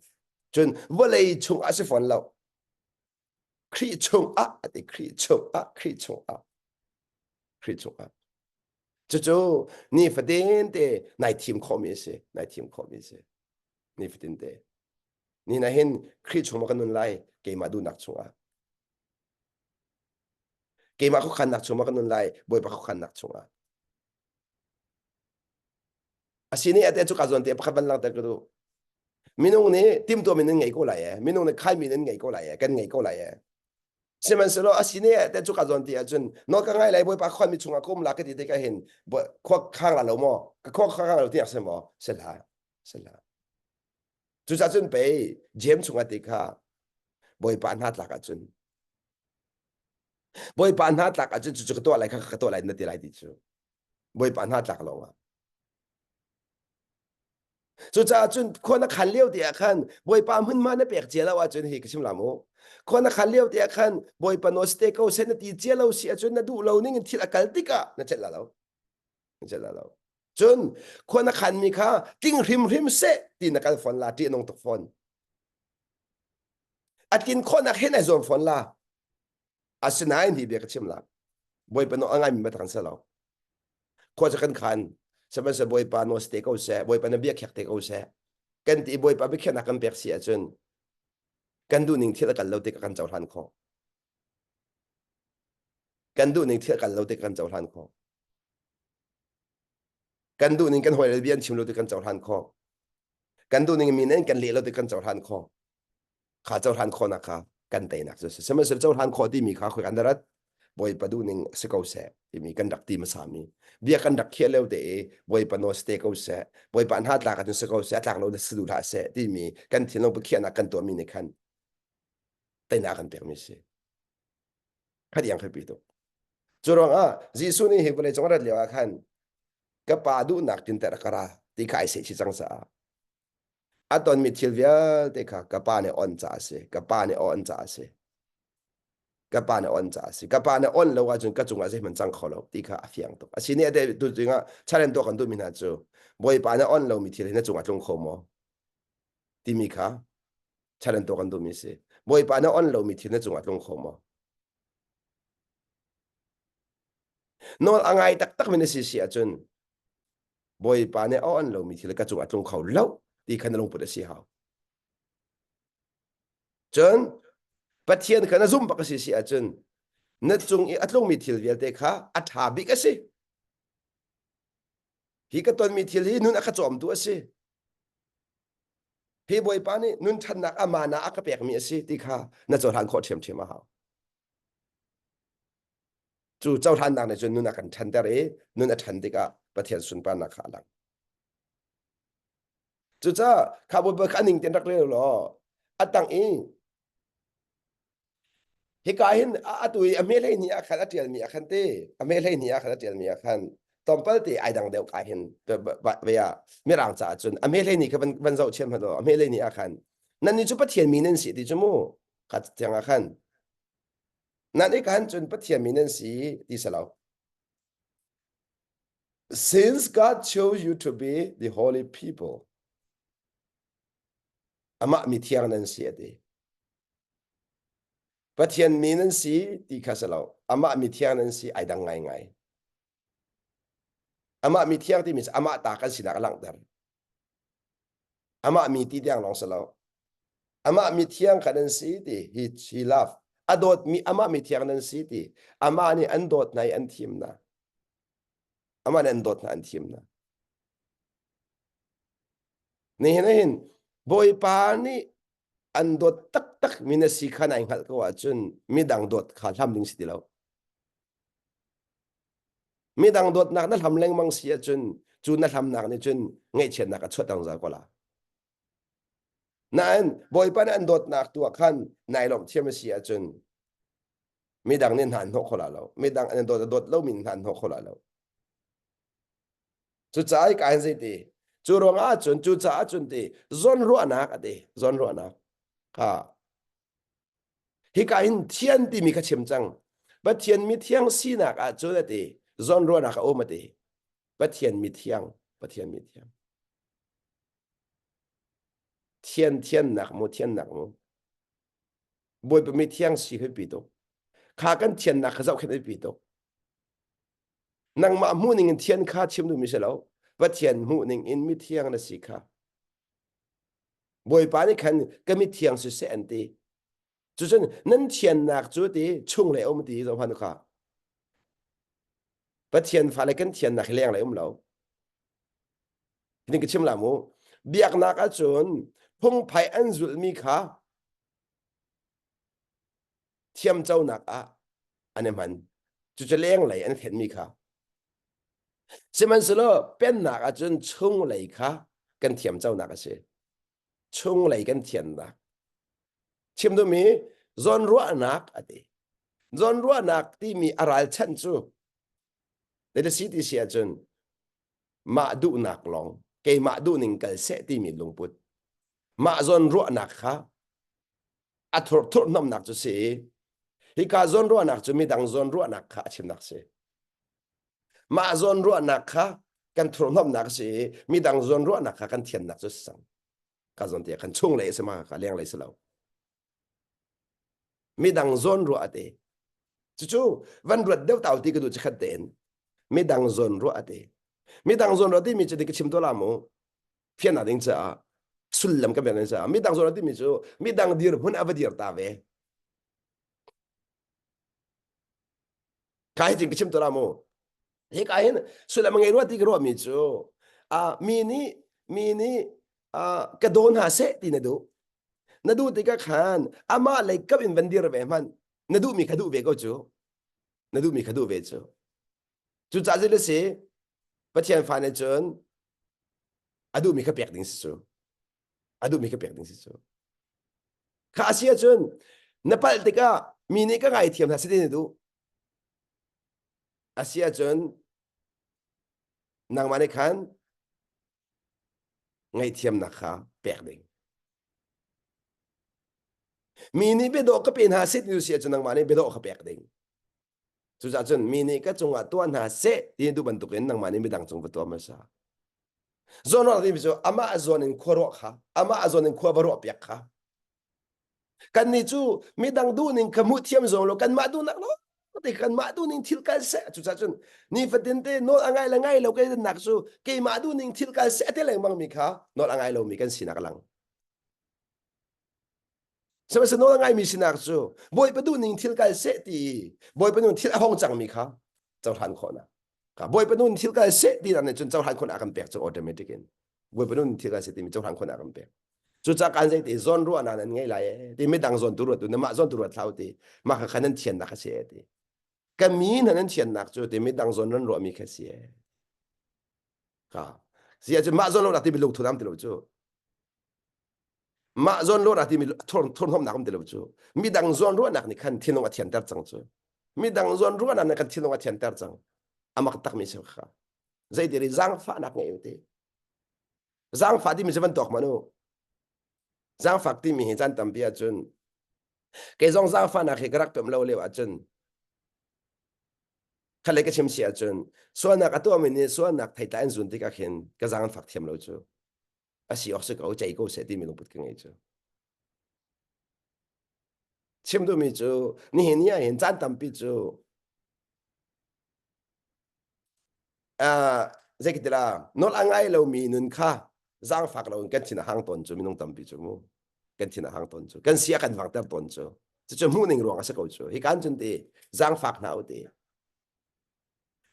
cun vawlei chungah si fawn lo, Khrih chungah a ti Khrih chungah, Khrih chungah, Khrih chungah. Cucu nifatin te nai thim khawhmi a si, nai thim khawhmi a si. Nifatin te. Ni na hin Khrih chungah ka nun lai, keimah duhnak chungah. Keimah khuakhannak chungah ka nun lai, Bawipa khuakhannak chungah. A si nih ate cu ka zawn te pakhat van langhter ka duh. Minung nih timtuah min nan ngei ko lai e. Minung nih khaimi nan ngei ko lai e. Kan ngei ko lai e. Sihmanhsehlaw a si nih ate cu ka zawn ti ahcun nawl ka ngai lai Bawipa khuan mi chungah ka um la ka ti tikah hin khua khang la lo maw? Ka khua khang lo tiah si maw? Si hlah. Si hlah. Cucaah cun pei James chungah ti kha Bawipa hna tlak ahcun Bawipa hna tlak ahcun cucu ka tuah lai kha ka tuah lai na ti lai ti cu Bawipa hna tlak lawngah. Cucaah cun khua na khan lio te ah khan Bawipa hmunhma na pek cia lo ahcun hi ka chim la mu. Khua na khan lio te ah khan Bawipa nawl si te ko seh na ti cia lo si ahcun na duh lo ning in thil a kal tikah na celh la lo. Na celh la lo. Cun khua na khanmi kha tling hrimhrim seh ti na kal fawn la ṭih a nung tuk fawn. A tlin khawhnak he nai zuam fawn la. Asinain hi bia ka chim la. Bawipa nawl a ngaimi biatak an si lo. Khua cu kan khan sihmanhsehlaw Bawipa nawl si te ko seh, Bawipa na bia khiak te ko seh. Kan ti i Bawipa biakhiahnak kan pek si ahcun kan duhning thil a kal lo tikah kan cohlan khawh. Kan duhning thil a kal lo tikah kan cohlan khawh. Kan duhning kan hawile bia an chim lo tik kan cohlan khawh. Kan duhning mi nih kan leh lo tik kan cohlan khawh. Kha cohlan khawhnak kha kan teinak cu si. Sihmanhsehlaw cohlan khawh timi kha khoi kan rat Bawipa duhning si ko seh timi kan rak ti hmasa mi bia kan rak khiah lio te i Bawipa nawl si te ko seh Bawipa hna tlak ahcun si ko seh a tlak lo na si duh hlah seh timi kan thinlung biakhiahnak kan tuahmi nih khan teinak kan pekmi si. Khat iang khapi tuk. Cu ruangah Jesuh nih hi vawlei cung a rat lio ah khan ka pa duhnak tinter a ka ra ti kha ai seh chih cang caah a tonmi thil vialte kha ka pa nih on caah a si. Ka pa nih on caah a si. Ka pa nih on caah a si. Ka pa nih on lo ahcun ka cungah zeihmanh cang kho lo ti kha a fiang tuk. A si nih a tu cungah challenge tuah kan duhmi hna cu Bawipa nih on lomi thil hi na cungah tlung kho maw? Timi kha challenge tuah kan duhmi si. Bawipa nih on lomi thil na cungah tlung kho maw? Nawl a ngai taktak mi na si si ahcun Bawipa nih a on lomi thil ka cungah tlung kho lo ti kha na lungput a si hau. Cun Pathian kha na zumh bak a si si ahcun na cung i a tlungmi thil vialte kha a ṭha bik a si. Hi ka tonmi thil hi nun a ka cawmtu a si. Hi Bawipa nih nun ṭhatnak a mana a ka pekmi a si ti kha na cohlan khawh ṭhiamṭhiam a hau. Cu cohlannak nih cun nun a kan ṭhanter i nun a ṭhan tikah Pathian sunparnak kha a lang. Cucaah kha Bawipa kha a ning tein rak rel law a tang i Hika hin atu i a hme 12 ah khan a ṭialmi ah khan te a hme 12 ah khan a ṭialmi ah khan tlawmpal te ai dang deuh ka hin ve ah mirang caah cun a hme 12 kha van van zoh chiam hmanh a hme 12 ah khan nannih cu Pathian mi nan si ti cu mu kha tiang ah khan nan i khan cun Pathian mi nan si ti si lo Since God chose you to be the holy people amah mi thiang nan si a ti Pathian mi nan si ti kha si lo. Amah mi thiang nan si ai dang ngaingai. Amah mi thiang timi cu amah ta kan sinak a langhter. Amah mi ti tiang lawng si lo. Amah mi thiang kha nan si ti he, he love. A dawtmi amah mi thiang nan si ti. Amah nih an dawt hna i an thim hna. Amah nih an dawt hna an thim hna. Nihin hin Bawipa nih an dawt taktak mi na si kha nai hngalh ko ahcun midang dawt kha hlam ding si ti lo. Midang dawtnak na hlam lengmang si ahcun cu na hlamnak nih cun ngaihchiatnak a chuah zungzal ko la. Nain Bawipa nih an dawtnak tu ah khan nai lawmh thiam a si ahcun midang nih hna an hnawh kho la lo. Midang an dawt a dawt lomi hna an hnawh kho la lo. Cucaah ka hin zeiti cu ruangah cun cucaah cun ti zawnruahnak a ti zawnruahnak ha hika hin thian timi kha chim cang Pathian mi thiang sinak ah cun a ti zawnruahnak a um a ti Pathian mi thiang Pathian mi thiang thian thiannak mu thiannak mu Bawipa mi thiang si hi pi tuk kha kan thiannak kha zohkhenh hi pi tuk Nangmah hmuhning in thian kha chim duhmi si lo. Pathian hmuhning in mithiang na si kha. Bawipa nih khan ka mithiang siseh an ti. Cucun nan thiannak cu ti chunglei um ti zohhmanh kha. Pathian fale kan thiannak hi lenglei um lo. Hitin ka chim la mu. Biaknak ahcun phungphai an zulhmi kha thiamconak ah an i hman. Cucu lenglei an thenmi kha. Sihmanhsehlaw pennak ahcun chunglei kha kan thiamconak a si. Chunglei kan thiannak. Chim duhmi zawnruahnak a ti. Zawnruahnak timi a ralchanh cu si ti si ahcun mah duhnak lawng. Keimah duhning kal seh timi lungput. Mah zawn ruahnak kha a thur thurhnomnak cu si. Hika zawn ruahnak cu midang zawn ruahnak kha a chimnak si. Mah zawn ruahnak kha kan thurhnomnak si i midang zawn ruahnak kha kan thiannak cu si cang. Ka zawn tiah kan chung lei a si ma ka leng lei si lo. Midang zawn ruah a ti. Cucu van ruat deuh tau ti ka duh chikhat tein. Midang zawn ruah a ti. Midang zawn ruah timi cu ka chim to la mu. Fiannak ding caah sullam ka pek ding caah midang zawn ruah timi cu midang dirhmun a va dir ta ve. Ka hi ka chim to la mu. Hi ka hin sullam ngei rua ti ka ruah mi cu mi nih mi nih ka daw hna seh ti na duh. Na duh tikah khan amah lei kap in van dir ve hmanh. Na duhmi kha duh ve ko cu. Na duhmi kha duh ve cu. Cucaah zei le si Pathian fa nih cun a duhmi kha pek ding si cu. A duhmi kha pek ding si cu. Kha a si ahcun na palh tikah mi nih ka ngaithiam hna si ti na duh. A si ahcun nangmah nih khan ngaihthiamnak kha pek ding. Mi nih biadawh ka pe hna seh ti si ahcun nangmah nih biadawh kha pek ding. Cucaah cun mi nih ka cungah tuah hna seh ti duh bantukin nangmah nih midang cung va tuah hmasa. Zawnruah timi cu amah zawn in khua ruah kha, amah zawn in khua va ruah piak kha. Kannih cu midang duhning kha hmuh thiam zong lo kanmah duhnak lo te kanmah duhning thil kal seh cucaah cun nifatin te nawl a ngai le ngai lo kai nak cu keimah duhning thil kal seh te lengmang mi kha nawl a ngai lomi kan sinak a lang. Sihmanhsehlaw nawl a ngaimi sinak cu Bawipa duhning thil kal seh ti Bawipa duhning thil a hong cangmi kha cohlan khawhnak. Ka Bawipa duhning thil kal seh ti nih cun cohlan khawhnak a kan pek cu automatic in. Bawipa duhning thil kal seh timi cohlan khawhnak a kan pek. Cucaah kan zei ti zawn ruahnak nan ngei lai ee ti midang zawn tu ruat tu namah zawn tu ruat hlah u ti mah kha kha nan thiannak a si ee ti. Ka mi hna nan thiannak cu ti midang zawn nan ruahmi kha si ee. Ka si ahcun mah zawn ruahnak timi lungthu nam ti lo cu. Mah zawn ruahnak timi thurhnawmnak um ti lo cu. Midang zawn ruahnak nih khan thinlung a thianter cang cu. Midang zawn ruahnak nih kan thinlung a thianter cang. Amak takmi si kha. Zeiti ri zaangfahnak ngei u ti. Zaangfah timi cu van tuak hmanh u. Zaangfak timi hi caan tampi ahcun kei zong zaangfahnak hi ka rak pem lo lio ahcun khalei ka chim si ahcun sualnak a tuahmi nih sualnak theitlai an zun tikah khin ka zaang an fak thiam lo cu. A si awk si ko cei ko seh timi lungput ka ngei cu. Chim duhmi cu nihin ni ah hin caan tampi cu uh, zei ka ti la nawl a ngai lomi nun kha zaangfak loin kan thin a hang tawn cu minung tampi cu mu kan thin a hang tawn cu kan sia kan vangter tawn cu cucu hmuh ning ruang a si ko cu hi kan cun ti zaangfak hna u ti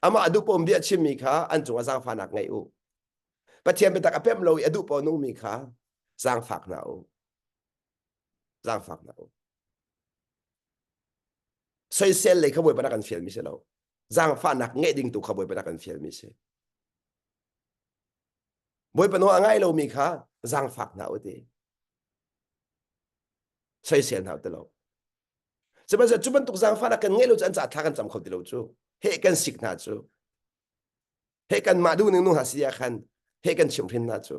amah duh pom bia chimmi kha an cungah zaangfahnak ngei u Pathian biatak a pemh lo i a duh paoh nungmi kha zaangfak hna u zaangfak hna u soisel lei kha Bawipa rak kan fialmi si lo zaangfahnak ngeih ding tu kha Bawipa rak kan fialmi si Bawipa nawl a ngai lomi kha zaangfak hna u ti soisel hna u ti lo sihmanhsehlaw cu bantuk zaangfahnak kan ngeih lo cu an caah thla kan cam kho ti lo cu heh kan sik hna cu heh kan mah duh ning nu hna si ah khan heh kan chimhhrin hna cu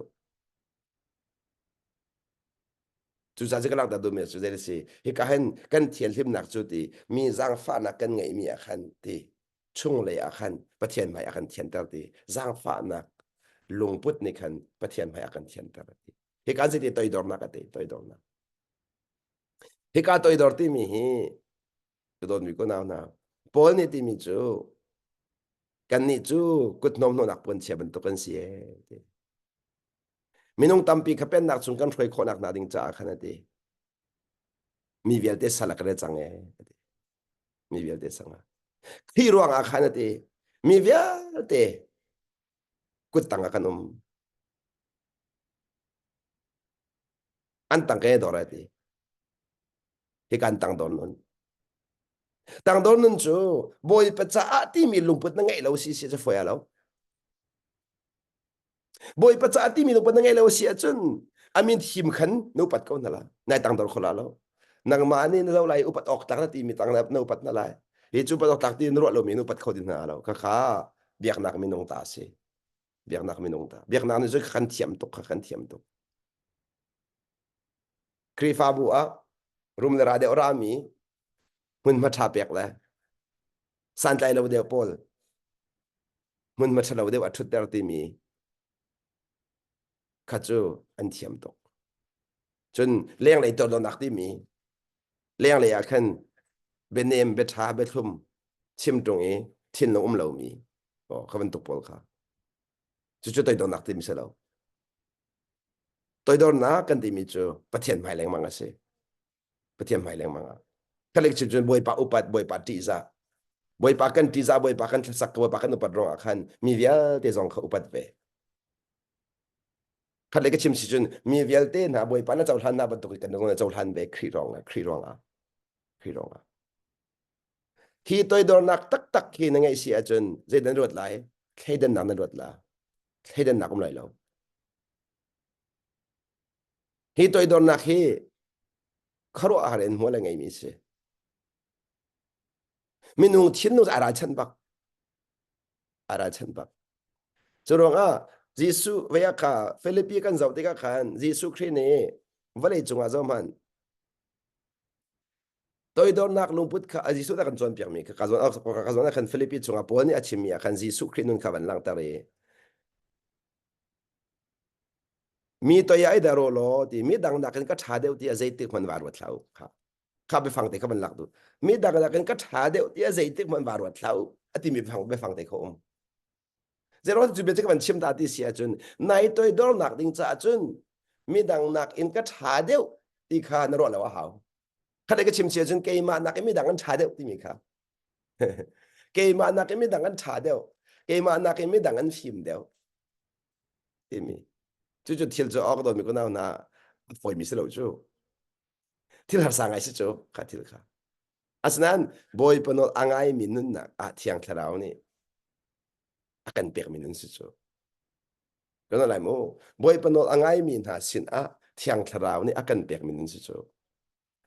Cucaah cu ka langhter duhmi cu zei a si hika hin kan thianhlimnak cu ti mi zaangfahnak kan ngeihmi ah khan ti chunglei ah khan Pathian hmai a kan thianter ti zaangfahnak lungput nih khan Pathian hmai a kan thianter ti hika zei ti toidornak a ti toidornak hika toidor timi hi ka dawtmi ko nau hna Paul nih timi cu kannih cu kut hnawmhnawhnak puanchia bantuk kan si ee ti Minung tampi kha pennak chung kan hruai khawhnak hna ding caah khan a ti. Mi vialte sal a ka re cang ee. A ti. Mi vialte sang ah. Khrih ruangah khan a ti. Mi vialte kuttang ah kan um. An tang ke dor a ti. Hi kan tang dor nun. Tangdor nun cu Bawipa caah timi lungput na ngeih lo si si cu foi a lo. Bawipa caah timi lungput na ngeih lo si ahcun a min thim khan na upat ko hna la. Nai tangdor kho la lo. Nangmah nih na lo lai upat awk tlak na timi tang na upat na lai. Hi cu upat awk tlak ti na ruah lomi na upat kho ti hna lo. Khakha biaknak minung ta a si. Biaknak minung ta. Biaknak nih cun kan thiam tuk kha kan thiam tuk. Khrihfabu ah rum le ra deuh rami hmunhma ṭha pek le santlai lo deuh pawl hmunhma ṭha lo deuh a ṭhutter timi kha cu an thiam tuk. Cun lenglei tawlnak timi lenglei ah khan bianem biaṭha biathlum chim ṭung i thinlung um lomi kha bantuk pawl kha cucu toidornak timi si lo. Toidornak kan timi cu Pathian hmai lengmang a si. Pathian hmai lengmang ah. Kalik chim cun Bawipa upat, Bawipa ṭihzah. Bawipa kan ṭihzah, Bawipa kan thlasak, Bawipa kan upat ruangah khan mi vialte zong kha upat ve. Khat le ka chim si cun mi vialte hna Bawipa na cohlan hna bantuk in kan na cohlan ve Khrih ruangah, Khrih ruangah, Khrih ruangah. Hi toidornak taktak hi na ngeih si ahcun zeidah na ruat lai? Thleidannak na ruat la. Thleidannak um lai lo. Hi toidornak hi khuaruahhar in hmual a ngeimi a si. Minung thinlung a ralchanh bak. A ralchanh bak. Cu ruangah Jesuh vei ah kha Filipi kan zoh tikah khan Jesuh Khrih nih vawlei cungah zoh hmanh toidornak lungput kha Jesuh dah kan cawnpiakmi kha ka zawn ka zawn ah khan Filipi chungah Paul nih a chimmi ah khan Jesuh Khrih nun kha van langhter i Mi toi ai dah ro law ti mi dang nakin ka ṭha deuh ti a zeitik hmanh va ruat hlah u. Kha kha biafang te kha van lak duh. Mi dang nakin ka ṭha deuh ti a zeitik hmanh va ruat hlah u a timi biafang biafang te kha um. Zeruang cu bia cu ka van chim ta ti si ahcun nai toidornak ding caah cun mi dang nakin ka ṭha deuh ti kha na ruah lo a hau. Khat ka chim si ahcun keimah nakin mi dang an ṭha deuh timi kha. Keimah nakin mi dang an ṭha deuh. Keimah nakin mi dang an fim deuh. Timi. Cucu thil cu awk dawmi kunau hna a fawimi si lo cu. Thil harsa ngai si cu kha thil kha. Asinain Bawipa nawl a ngaimi nunnak ah Thiang Thlarau nih a kan pekmi nun si cu. Kan lai mu. Bawipa nawl a ngaimi hna sin ah Thiang Thlarau nih a kan pekmi nun si cu.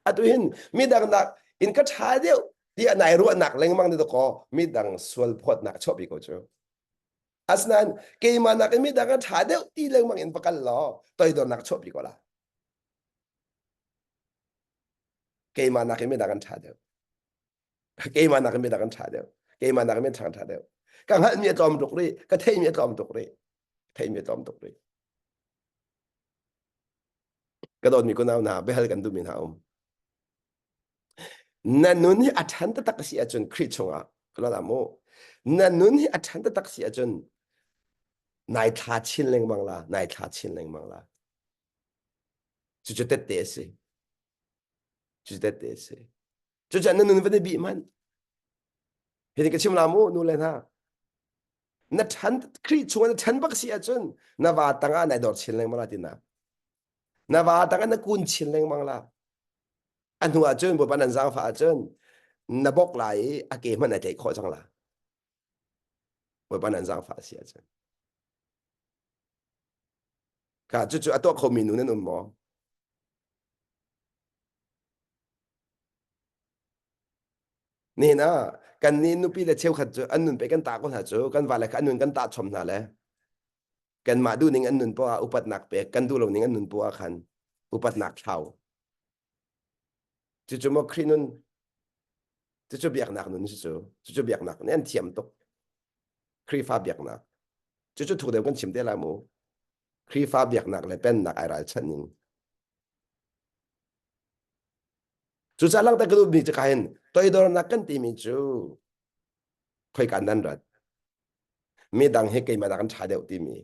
Atu hin midang nak in ka ṭha deuh tiah nai ruahnak lengmang ni kaw midang sual phawtnak chuahpi ko cu. Asinain keimah nak in midang a ṭha deuh ti lengmang in va kal law toidornak chuahpi ko la. Keimah nak in midang an ṭha deuh. Keimah nak in midang an ṭha deuh. Keimah nak in midang an ṭha deuh. Ka hngalhmi a tlawm tuk rih. Ka theihmi a tlawm tuk rih. Theihmi a tlawm tuk rih. Ka dawtmi kunau hna, biahal kan duhmi hna um. Na nun hi a ṭhan taktak a si ahcun Khrih chungah ka la mu. Na nun hi a ṭhan taktak si ahcun nai thla chin lengmang la, nai thla chin lengmang la. Cucu tette a si. Cucu tette a si. Cucu na nun van i bih hmanh. Hi ka chim la mu nu le hna. Na ṭhan Khrih chungah na ṭhan bak si ahcun na va tangah nai dor chin lengmang la tinak. Na va tangah na kun chin lengmang la. A hnu ahcun Bawipa nan zaangfah ahcun na bok lai i a ke hmanh na tlaih khawh cang la. Bawipa nan zaangfah si ahcun. Ka cucu a tuah khomi nu nan um maw? Nihin ah kan nih nupi le cheukhat cu an nun pe kan tah ko hna cu kan vale kha an nun kan tah chom hna le kanmah duh ning an nun poah ah upatnak pek kan duh lo ning an nun poah ah khan upatnak thlau cucu maw Khrih nun cucu biaknak nun si cu cucu biaknak nih an thiam tuk Khrihfa biaknak cucu thuk deuh kan chim te lai mu Khrihfa biaknak le pennak ai ralchanh ning Cucaah langhter ka duhmi cu kahin toidornak kan timi cu khoika nan rat. Midang hi keimah nak an ṭha deuh timi.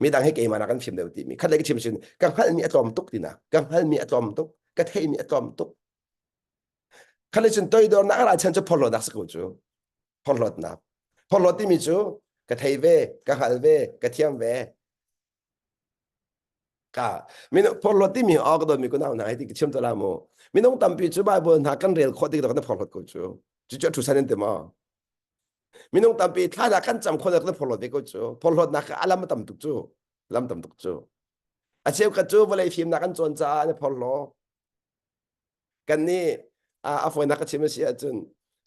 Midang hi keimah nak an fim deuh timi. Khat le ka chim sin ka hngalhmi a tlawm tuk tinak. Ka hngalhmi a tlawm tuk. Ka theihmi a tlawm tuk. Khat le cun toidornak a ralchan cu phorhlawtnak si ko cu. Phorhlawtnak. Phorhlawt timi cu ka thei ve, ka hngal ve, ka thiam ve. Ka minung phorhlawt timi aw ka dawtmi kunau hna hi ti ka chim ta la mu. Minung tampi cu Bible hna kan rel khawh tik kan phorhlawt ko cu. Cucu a thu san in ti maw? Minung tampi thla dah kan cam khawh kan phorhlawt ve ko cu. Phorhlawtnak kha a lam a tam tuk cu. Lam tam tuk cu. A cheukhat cu vawlei fimnak an cawn caah an i phorhlaw. Kan nih a fawinak ka chim a si ahcun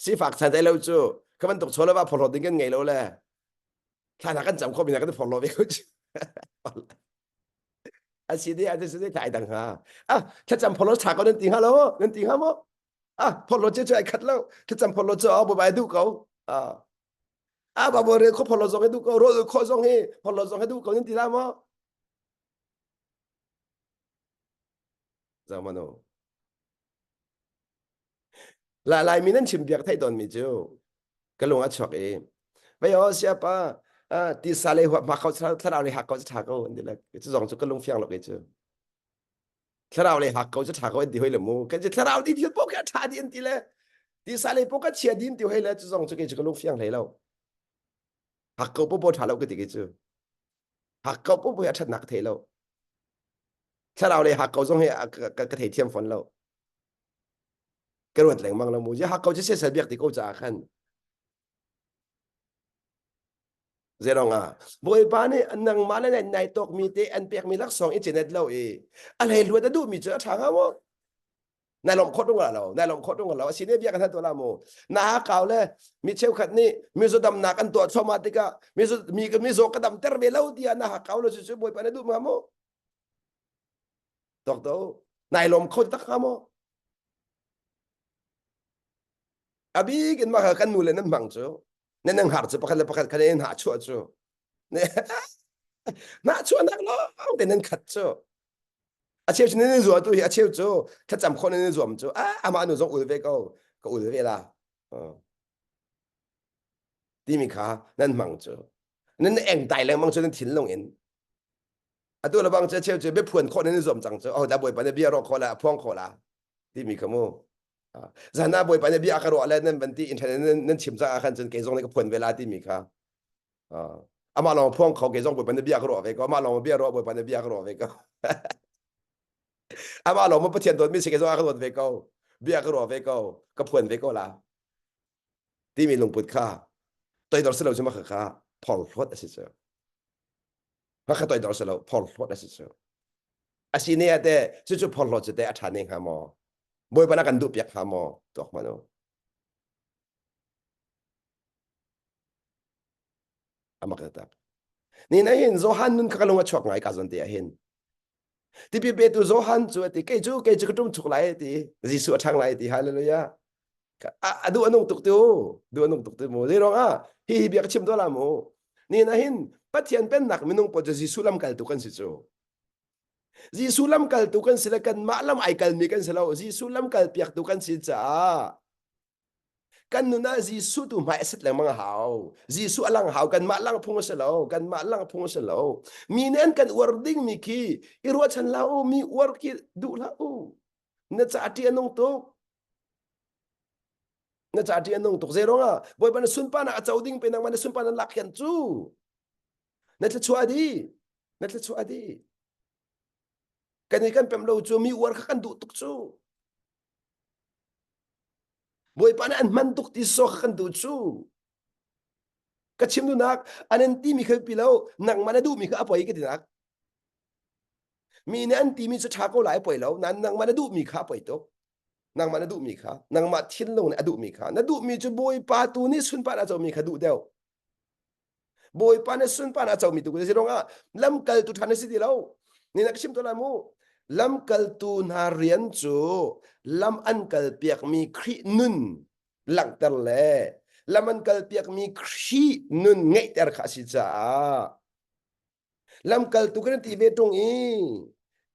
sifak santlai lo cu kha bantuk chawleva phorhlawt ding kan ngei lo le. Thla na kan cam kho mi na kan phorlo ve ko cu. A si de a si de thai dang ha. Ah, thlacam phorlo tha ko nan ti hnga lo nan ti hnga maw? Ah, phorlo che chu ai khat lo. Thlacam phorlo chu a bo bai du ko. Ah. Ah, ba bo re kho phorlo zong he du ko, ro kho zong he phorlo zong he du ko nan ti la maw? Zamano. La Laimi nan chim biak theih tawnmi cu ka lung a chuak i vei aw siapa tisa le huap ma kho thlarau le hak ko cu tha ko an ti le cu zong cu ka lung fiang lo ke cu thlarau le hak ko cu tha ko an ti hoi le mu kan ci thlarau di thil pok a tha di an ti le tisa le pok a chia din ti hoi le cu zong cu ke cu ka lung fiang hlei lo hak ko po po tha lo ka ti ke cu hak ko po po a thatnak thei lo thlarau le hak ko zong hi ka thei thiam fon lo ka ruat lengmang lo mu je hak ko cu siasal biak ti ko caah khan Zerong ah Bawipa nih nangmah le nai tawk mi te an pek mi laksawng i cenet lo i a hlei luat a duh mi cu a ṭha hnga maw? Nai lawmh khawh ṭung lo, nai lawmh khawh ṭung lo. A si ne bia kan hal tuah la mu. Na kau le mi cheukhat nih mizaw damnak an tuah thluahmah tikah mizaw mi mizaw ka damter ve lo tiah na hakau lo cu cu Bawipa na duh hnga maw? Tok to nai lawm kho tak hnga maw? A bik in mah kan nu le nan hmang cu nan nan har cu pakhat le pakhat khan in ha chuah cu na chuahnak lawng te nan khat cu a cheu nan in zuam tu hi a cheu cu thlacam khawh nan in zuam cu a amah nu zong ul ve ko ka ul ve la timi kha nan hmang cu nan eng tai lengmang cu nan thinlung in atu le bang cu cheu cu biaphuan khawh nan i zuam cang cu oh da bawipa na bia rawh khawh la phuang khawh la timi kha mu zan ah bawipa na bia ka ruah le nan van ti internet nan chim caah khan cun kei zong nih ka phuan ve la timi kha amah lawng phuang kho kei zong bawipa na bia ka ruah ve ko amah lawng bia ruah bawipa na bia ka ruah ve ko amah lawng ma pathian dawt mi si kei zong a ka dawt ve ko bia ka ruah ve ko ka phuan ve ko la timi lungput kha toidor si lo cu mah kha phorhlawt a si cu mah kha toidor si lo phorhlawt a si cu a si ne ate cucu phorhlawt cu te a ṭha ne hnga maw bawipa na kan duh piak hnga maw tuak hmanh u amak tak ni na hin Johan nun kha ka lung a chuak ngai ka zon te ah hin Tipil petu Johan cu a ti kei cu kei cu ka ṭum chuk lai ti Jesuh a ṭhang lai ti hallelujah a duh a nung tuk tu duh a nung tuk tu mu zei ruang ah hi hi bia ka chim tuah la mu ni na hin Pathian pennak minung pawl cu Jesuh lamkaltu kan si cu Jesuh lamkaltu kan si le kanmah lam ai kalmi kan si lo Jesuh lamkal piaktu kan si caah Kan nun ah Jesuh tu hmai a sit lengmang a hau. Jesuh a lang hau. Kanmah lang phung a si lo. Kanmah lang phung a si lo. Mi nih an kan uar dingmi khi i ruahchan hlah u. Mi uar khi duh hlah u. Na ca ṭih a nung tuk. Na ca ṭih a nung tuk. Zei ruangah Bawipa na sunparnak a co ding pe nangmah na sunparnak lak hian cu na thluachuah dih. Na thluachuah dih. Kan i kan pem lo cu mi uar kha kan duh tuk cu. Bawipa nih an hman tuk ti sawk kan duh cu. Ka chim duhnak an an timi kha pi lo nangmah na duhmi kha a poi ka tinak. Mi nih an timi cu ṭha ko lai a poi lo nain nangmah na duhmi kha a poi tuk. Nangmah na duhmi kha nangmah thinlung nih a duhmi kha na duhmi cu Bawipa tu nih sunpar a comi kha duh deuh. Bawipa nih sunparnak a comi tu si ruangah lamkaltu ṭha na si ti lo. Ni na ka chim tawn lai mu. Lamkaltu hna rian cu lam an kalpiakmi Khrih nun langhter le lam an kalpiakmi Khrih nun ngeihter kha a si caah lamkaltu kan ti ve ṭung i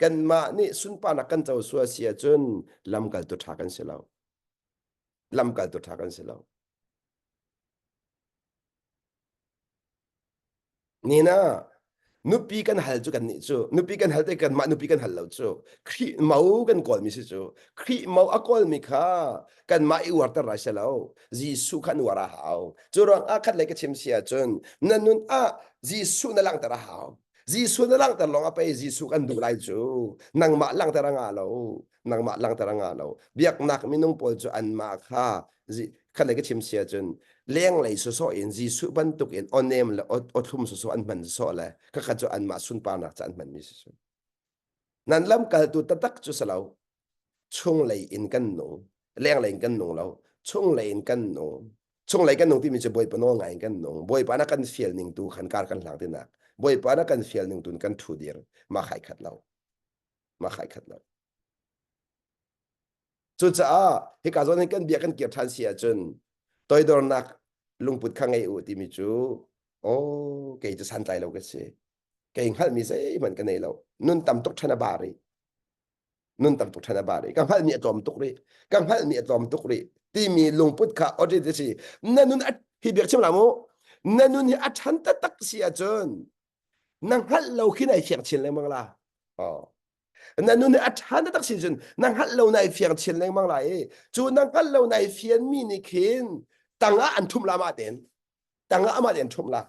kanmah nih sunparnak kan co sual si ahcun lamkaltu ṭha kan si lo. Lamkaltu ṭha kan si lo. Nina nupi kan hal cu kan nih cu nupi kan hal te kanmah nupi kan hal lo cu Khrih mo kan kawlmi si cu Khrih mo a kawlmi kha kanmah i uarter rai si lo Jesuh kha an uar a hau cu ruang ah khat lei ka chim si ahcun na nun ah Jesuh na langhter a hau Jesuh na langhter lawng ah pei Jesuh kan duh lai cu nangmah langhter a ngah lo nangmah langhter a ngah lo biaknak minung pawl cu anmah kha khat lei ka chim si ahcun lenglei sawsawh in Jesuh bantuk in awnem le awthlum sawsawh an hman sawsawh le khakhat cu anmah sunparnak ca an hmanmi si cu. Nan lamkaltu taktak cu si lo. Chunglei in kan nung. Lenglei in kan nung lo. Chunglei in kan nung. Chunglei kan nung timi cu Bawipa nawl ngai in kan nung. Bawipa na kan fial ning tu khan kar kan hlang tinak. Bawipa na kan fial ning tu kan thu dir. Ma khai khat lo. Ma khai khat lo. Cucaah hika zawn hin kan bia kan kir ṭhan si ahcun toidornak lungput kha ngei u timi cu oh kei cu santlai lo ka si. Kei hngalhmi zeihmanh ka nei lo. Nun tam tuk ṭhan a ba rih. Nun tam tuk ṭhan a ba rih. Ka hngalhmi a tlawm tuk rih. Ka hngalhmi a tlawm tuk rih timi lungput kha audit a si. Na nun a hi biak chim la mu. Na nun hi a ṭhan taktak si ahcun na hngalh lo khi nai fiang chin lengmang la. Oh. Na nun hi a ṭha taktak si cun na hngalh lo nai fiang chin lengmang lai i cu na hngalh lo nai fianmi nih khin tangah an ṭhumh la mah tein tangah amah tein ṭhumh la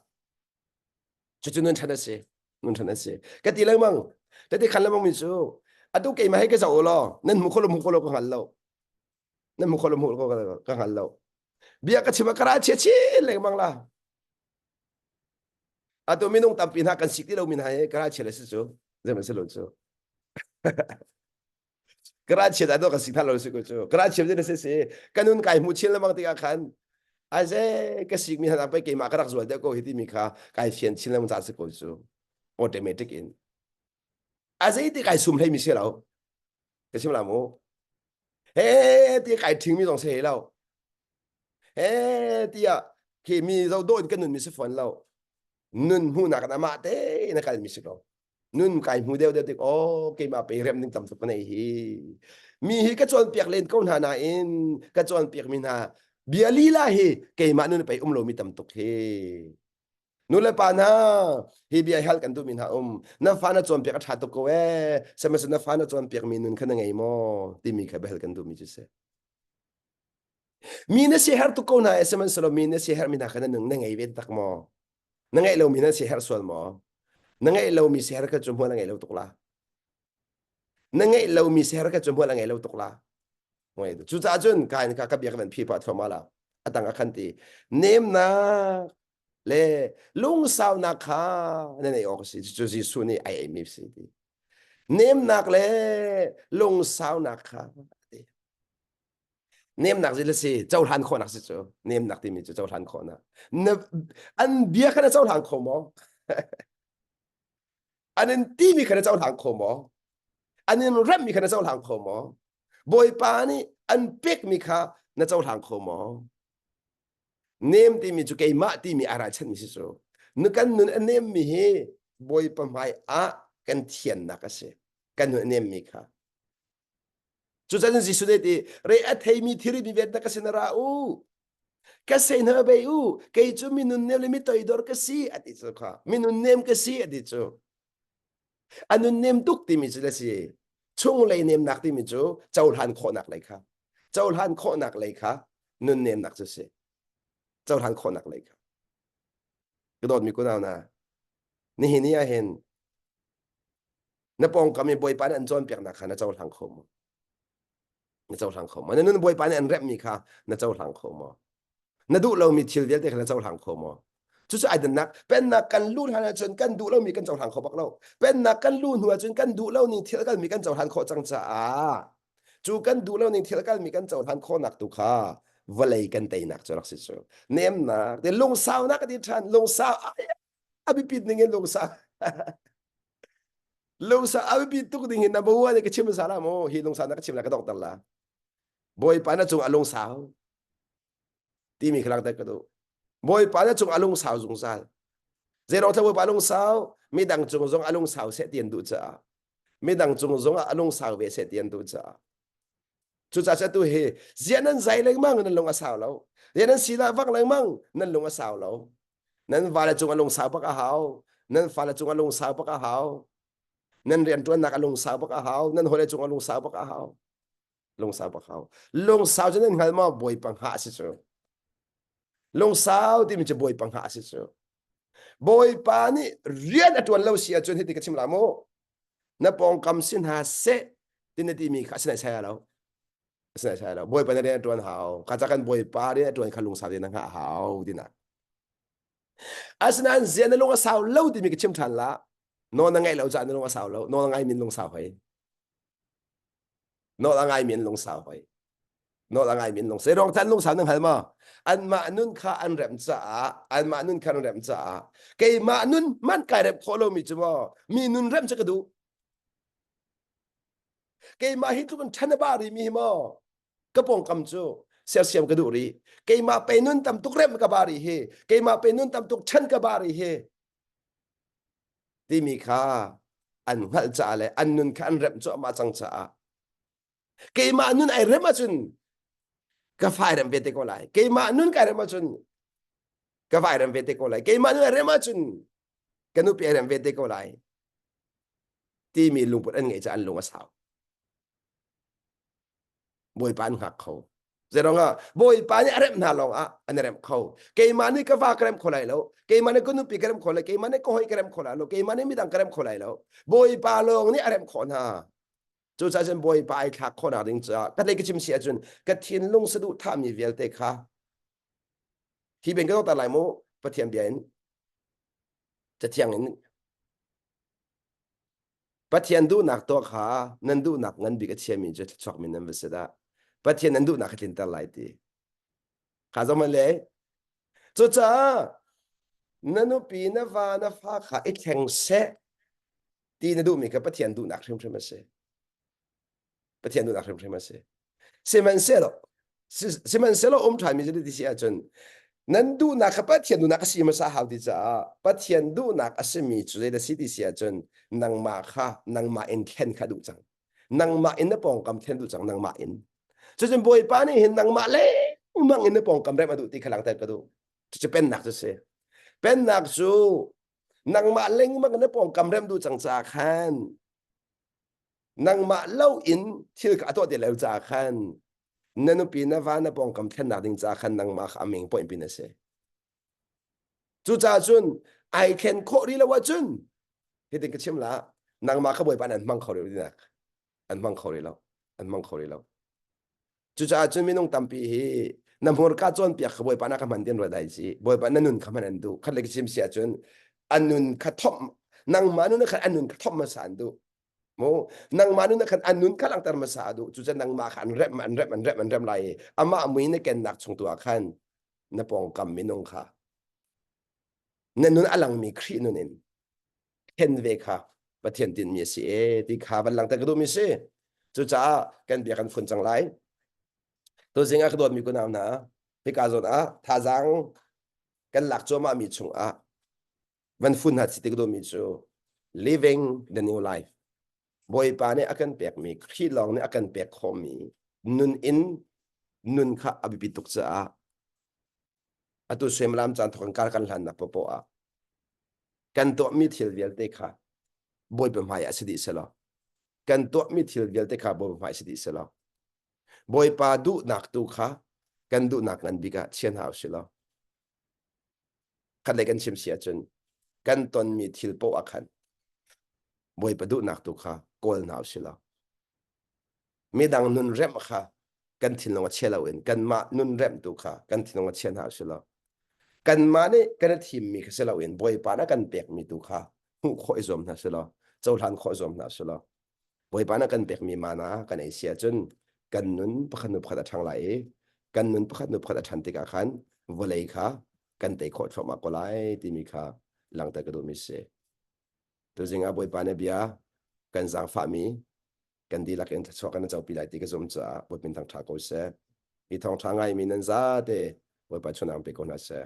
cucu nun ṭhan a si nun ṭhan a si ka ti lengmang ka ti khan lengmang mi cu atu keimah he ka zoh u law nan hmu kho lo hmu kho lo ka hngal lo nan hmu kho lo hmu kho ka hngal lo bia ka chim ah ka ra chia chin lengmang la Atu minung tampi hna kan sik ti lomi hna hi kara chia le si cu zeihmanh si lo cu kara chia dah kan sik hna lo si ko cu kara chia na si si ka nun kai hmu chin lengmang tikah khan aze ka sik mi hna pei keimah ka rak zual deuh ko hi timi kha kai fian chin lengmang ca si ko cu automatic in a zei ti kai sum hlei mi si lo ka chim la mu he ti kai thing mi zong si he lo he tiah khi mi zo dawh in kan nun mi si fawn lo nun hmuhnak in amah te in a kal mi si ko nun kai hmu deuh deuh tik oh keimah pe rem ding tam tuk ka nei hi mi hi ka cawnpiak len ko hna nain ka cawnpiak mi hna bia lila hi keimah nun pei um lo mi tam tuk hi nu le pa hna hi bia hal kan duh mi hna um na fa na cawnpiak a ṭha tuk ko ee sihmanhsehlaw na fa na cawnpiak mi nun kha na ngei maw timi kha biahal kan duh mi cu si Mi na siaherh tuk ko hna i sihmanhsehlaw mi na siaherhmi hna kha na na ngei ve tak maw? Na ngeih lomi na siaherh sual maw? Na ngeih lomi siaherh kha cu hmual a ngei lo tuk la. Na ngeih lomi siaherh kha cu hmual a ngei lo tuk la. Cucaah cun kain kha ka bia ka van phi pah thluahmah la. A tang ah khan ti nemnak le lungsaunak kha na neih awk a si. Cucu Jesuh nih ai eimi si ti. Nemnak le lungsaunak kha ti. Nemnak zi le si cohlan khawhnak si cu nemnak timi cu cohlan khawhnak na an bia kha na cohlang kho maw an in timi kha na cohlang kho maw an in remmi kha na cohlang kho maw bawipa nih an pekmi kha na cohlang kho maw nem timi cu keimah timi a ralchanmi si cu nu kan nun a nemmi hi bawipa hmai ah kan thiannak a si kan nun a nemmi kha Cucaah Jesuh nih ti re a theimi thiri mi vet na ka sin ra u. Ka sein ha bei u. Kei cu minun nem le mi toidor ka si a ti cu kha. Minun nem ka si a ti cu. A nun nem tuk timi cu le si. Chunglei nemnak timi cu cohlan khawhnak lei kha. Cohlan khawhnak lei kha nun nemnak cu si. Cohlan khawhnak lei kha. Ka dawtmi kunau na. Nihin ni ah hin Na pawngkam i Bawipa nih an cawnpiaknak kha na cohlang kho maw? Na cohlang kho maw? Na nun Bawipa nih an remhmi kha na cohlang kho maw? Na duh lomi thil vialte kha na cohlang kho maw? Cucu ai dannak pennak kan luh hlan ahcun kan duh lomi kan cohlang kho bak lo. Pennak kan luh hnu ahcun kan duh lo ning thil kalmi kan cohlan khawh cang caah cu kan duh lo ning thil kalmi kan cohlan khawhnak tu kha vawlei kan teinak cu rak si cu. Nemnak, te lungsaunak ka ti ṭhan, lungsau a biapit ning in lungsau. Lungsa a biapi tuk ding hi number one ka chim hmasa la mu hi lungsa na ka chim la ka dokter la bawipa na cung a lungsau timi kha langhter ka duh bawipa na cung a lungsau zungzal zeiruang thla bawipa lungsau midang cung zong a lungsau seh ti an duh caah midang cung zong ah a lungsau ve seh ti an duh caah cucaah tu hi zia nan zai lengmang nan lung a sau lo zia nan sila vak lengmang nan lung a sau lo Nan vale cung a lungsau bak a hau. Nan fale cung a lungsau bak a hau. Nan rianṭuannak a lungsau bak a hau. Nan hawile cung a lungsau bak a hau. Lungsau bak hau. Lungsau cu nan hngal maw? Bawipa hngah a si cu. Lungsau timi cu Bawipa hngah a si cu. Bawipa nih rian a ṭuan lo si ahcun hiti ka chim la mu. Na pawngkam si hna seh ti na timi kha a si naisai lo. A si naisai lo. Bawipa nih rian a ṭuan hau. Ka ca kan Bawipa rian a ṭuan kha lungsau tein na hngah hau tinak. Asinain zia na lung a sau lo timi ka chim ṭhan la. Nawl na ngaih lo caah na lung a sau lo. Nawl a ngai min lungsau hoi. Nawl a ngai min lungsau hoi. Nawl a ngaimi an lung. Zei ruang an lungsau nan hngal maw? Anmah nun kha an remh caah, anmah nun kha an remh caah, keimah nun man kai remh khawh lomi cu maw mi nun remh cu ka duh. Keimah hi tluk in ṭhan a ba rihmi hi maw ka pawngkam cu sersiam ka duh rih. Keimah pe nun tam tuk remh ka ba rih hi. Keimah pe nun tam tuk ṭhan ka ba rih hi. Timi kha an hngalh caah le an nun kha an remh cuahmah cang caah keimah nun ai rem ahcun ka fai rem ve te ko lai keimah nun kai rem ahcun ka vai rem ve te ko lai keimah nun ai rem ahcun ka nupi ai rem ve te ko lai timi lungput an ngeih caah an lung a sau bawipa an hngak kho Zeirong ah Bawipa nih a remh hna lawng ah an i remh kho. Keimah nih ka va ka remh kho lai lo. Keimah nih ka nupi ka remh kho lai. Keimah nih ka hawi ka remh kho lai lo. Keimah nih midang ka remh kho lai lo. Bawipa lawng nih a remh khawh hna. Cucaah cun Bawipa ai thlak khawhnak ding caah ka lei ka chim si ahcun ka thinlung saduhthahmi vialte kha hi ben ka tar lai mu Pathian bia in cathiang in Pathian duhnak tuah kha nan duhnak ngan bik a chiami cu thluachuakmi nan va si dah Pathian nan duhnak kha tlinter lai ti kha zong le cucaah na nupi na va na fa kha i thleng seh ti na duhmi kha Pathian duhnak hrimhrim a si. Pathian duhnak hrimhrim a si. Sihmanhsehlaw sihmanhsehlaw um ṭhanmi cu ti si ahcun nan duhnak kha Pathian duhnak a si hmasa hau ti caah Pathian duhnak a simi cu zeidah si ti si ahcun nangmah kha nangmah in thlen kha duh cang. Nangmah in na pawngkam thlen duh cang nangmah in. Cucun Bawipa nih hin nangmah lengmang in na pawngkam remh a duh ti kha langhter ka duh. Cucu pennak cu si. Pennak cu nangmah lengmang na pawngkam rem duh cang caah khan nangmah lo in thil kha a tuah ti lo caah khan na nupi na va na pawngkam thlennak ding caah khan nangmah kha a ming point pin a si cucaah cun ai thlen khawh rih lo ahcun hitin ka chim la nangmah kha bawipa an hmang kho rih tinak an hmang kho rih lo an hmang kho rih lo Cucaah cun minung tampi hi na hmurka cawnpiak kha Bawipa na ka hman tin ruat ai si. Bawipa na nun kha hman an duh. Khat le ka chim si ahcun an nun kha thomh nangmah nun khan an nun kha thomh hmasa an duh. Mu nangmah nun khan an nun kha langhter hmasa a duh. Cucaah nangmah kha an remh an remh an remh an remh lai i amah mui na kennak chung tu ah khan na pawngkam minung kha na nun a langmi Khrih nun in khen ve kha Pathian tinmi a si e ti kha van langhter ka duhmi si. Cucaah kan bia kan fun cang lai. Tuzing ah ka dawtmi kunau hna, hika zawn ah thazaang kan lak cuahmahmi chungah van fun hna si ti ka duhmi cu living the new life. Bawipa nih a kan pekmi, Khrih lawng nih a kan pek khawhmi nun in nun kha a biapi tuk caah atu suimilam caan thawk in kar kan hlannak paohpaoh ah kan tuahmi thil vialte kha Bawipa hmai ah si dih selaw kan tuahmi thil vialte kha Bawipa hmai si dih selaw Bawipa duhnak tu kha kan duhnak ngan bik ah chia hna usih law khat lei kan chim si ahcun kan tonmi thil paoh ah khan Bawipa duhnak tu kha kawl hna usih law midang nun remh kha kan thinlung a chia loin kanmah nun remh tu kha kan thinlung a chia hna usih law kanmah nih kan i thimmi kha si loin Bawipa nih a kan pekmi tu kha hmuh khawh i zuam hna sih law cohlan khawh i zuam hna sih law Bawipa nih a kan pekmi mana kan ei si ahcun kan nun pakhat hnu pakhat a ṭhang lai i kan nun pakhat hnu pakhat a ṭhan tikah khan vawlei kha kan tei khawh thluahmah ko lai timi kha langhter ka duhmi si. Tuzing ah Bawipa nih bia kan zaangfahmi kan dihlak in thluachuah kan copi lai ti ka zum caah Bawipa thangṭha ko seh. Hi thawngṭha ngaimi nan zate Bawipa chunang pe ko hna seh.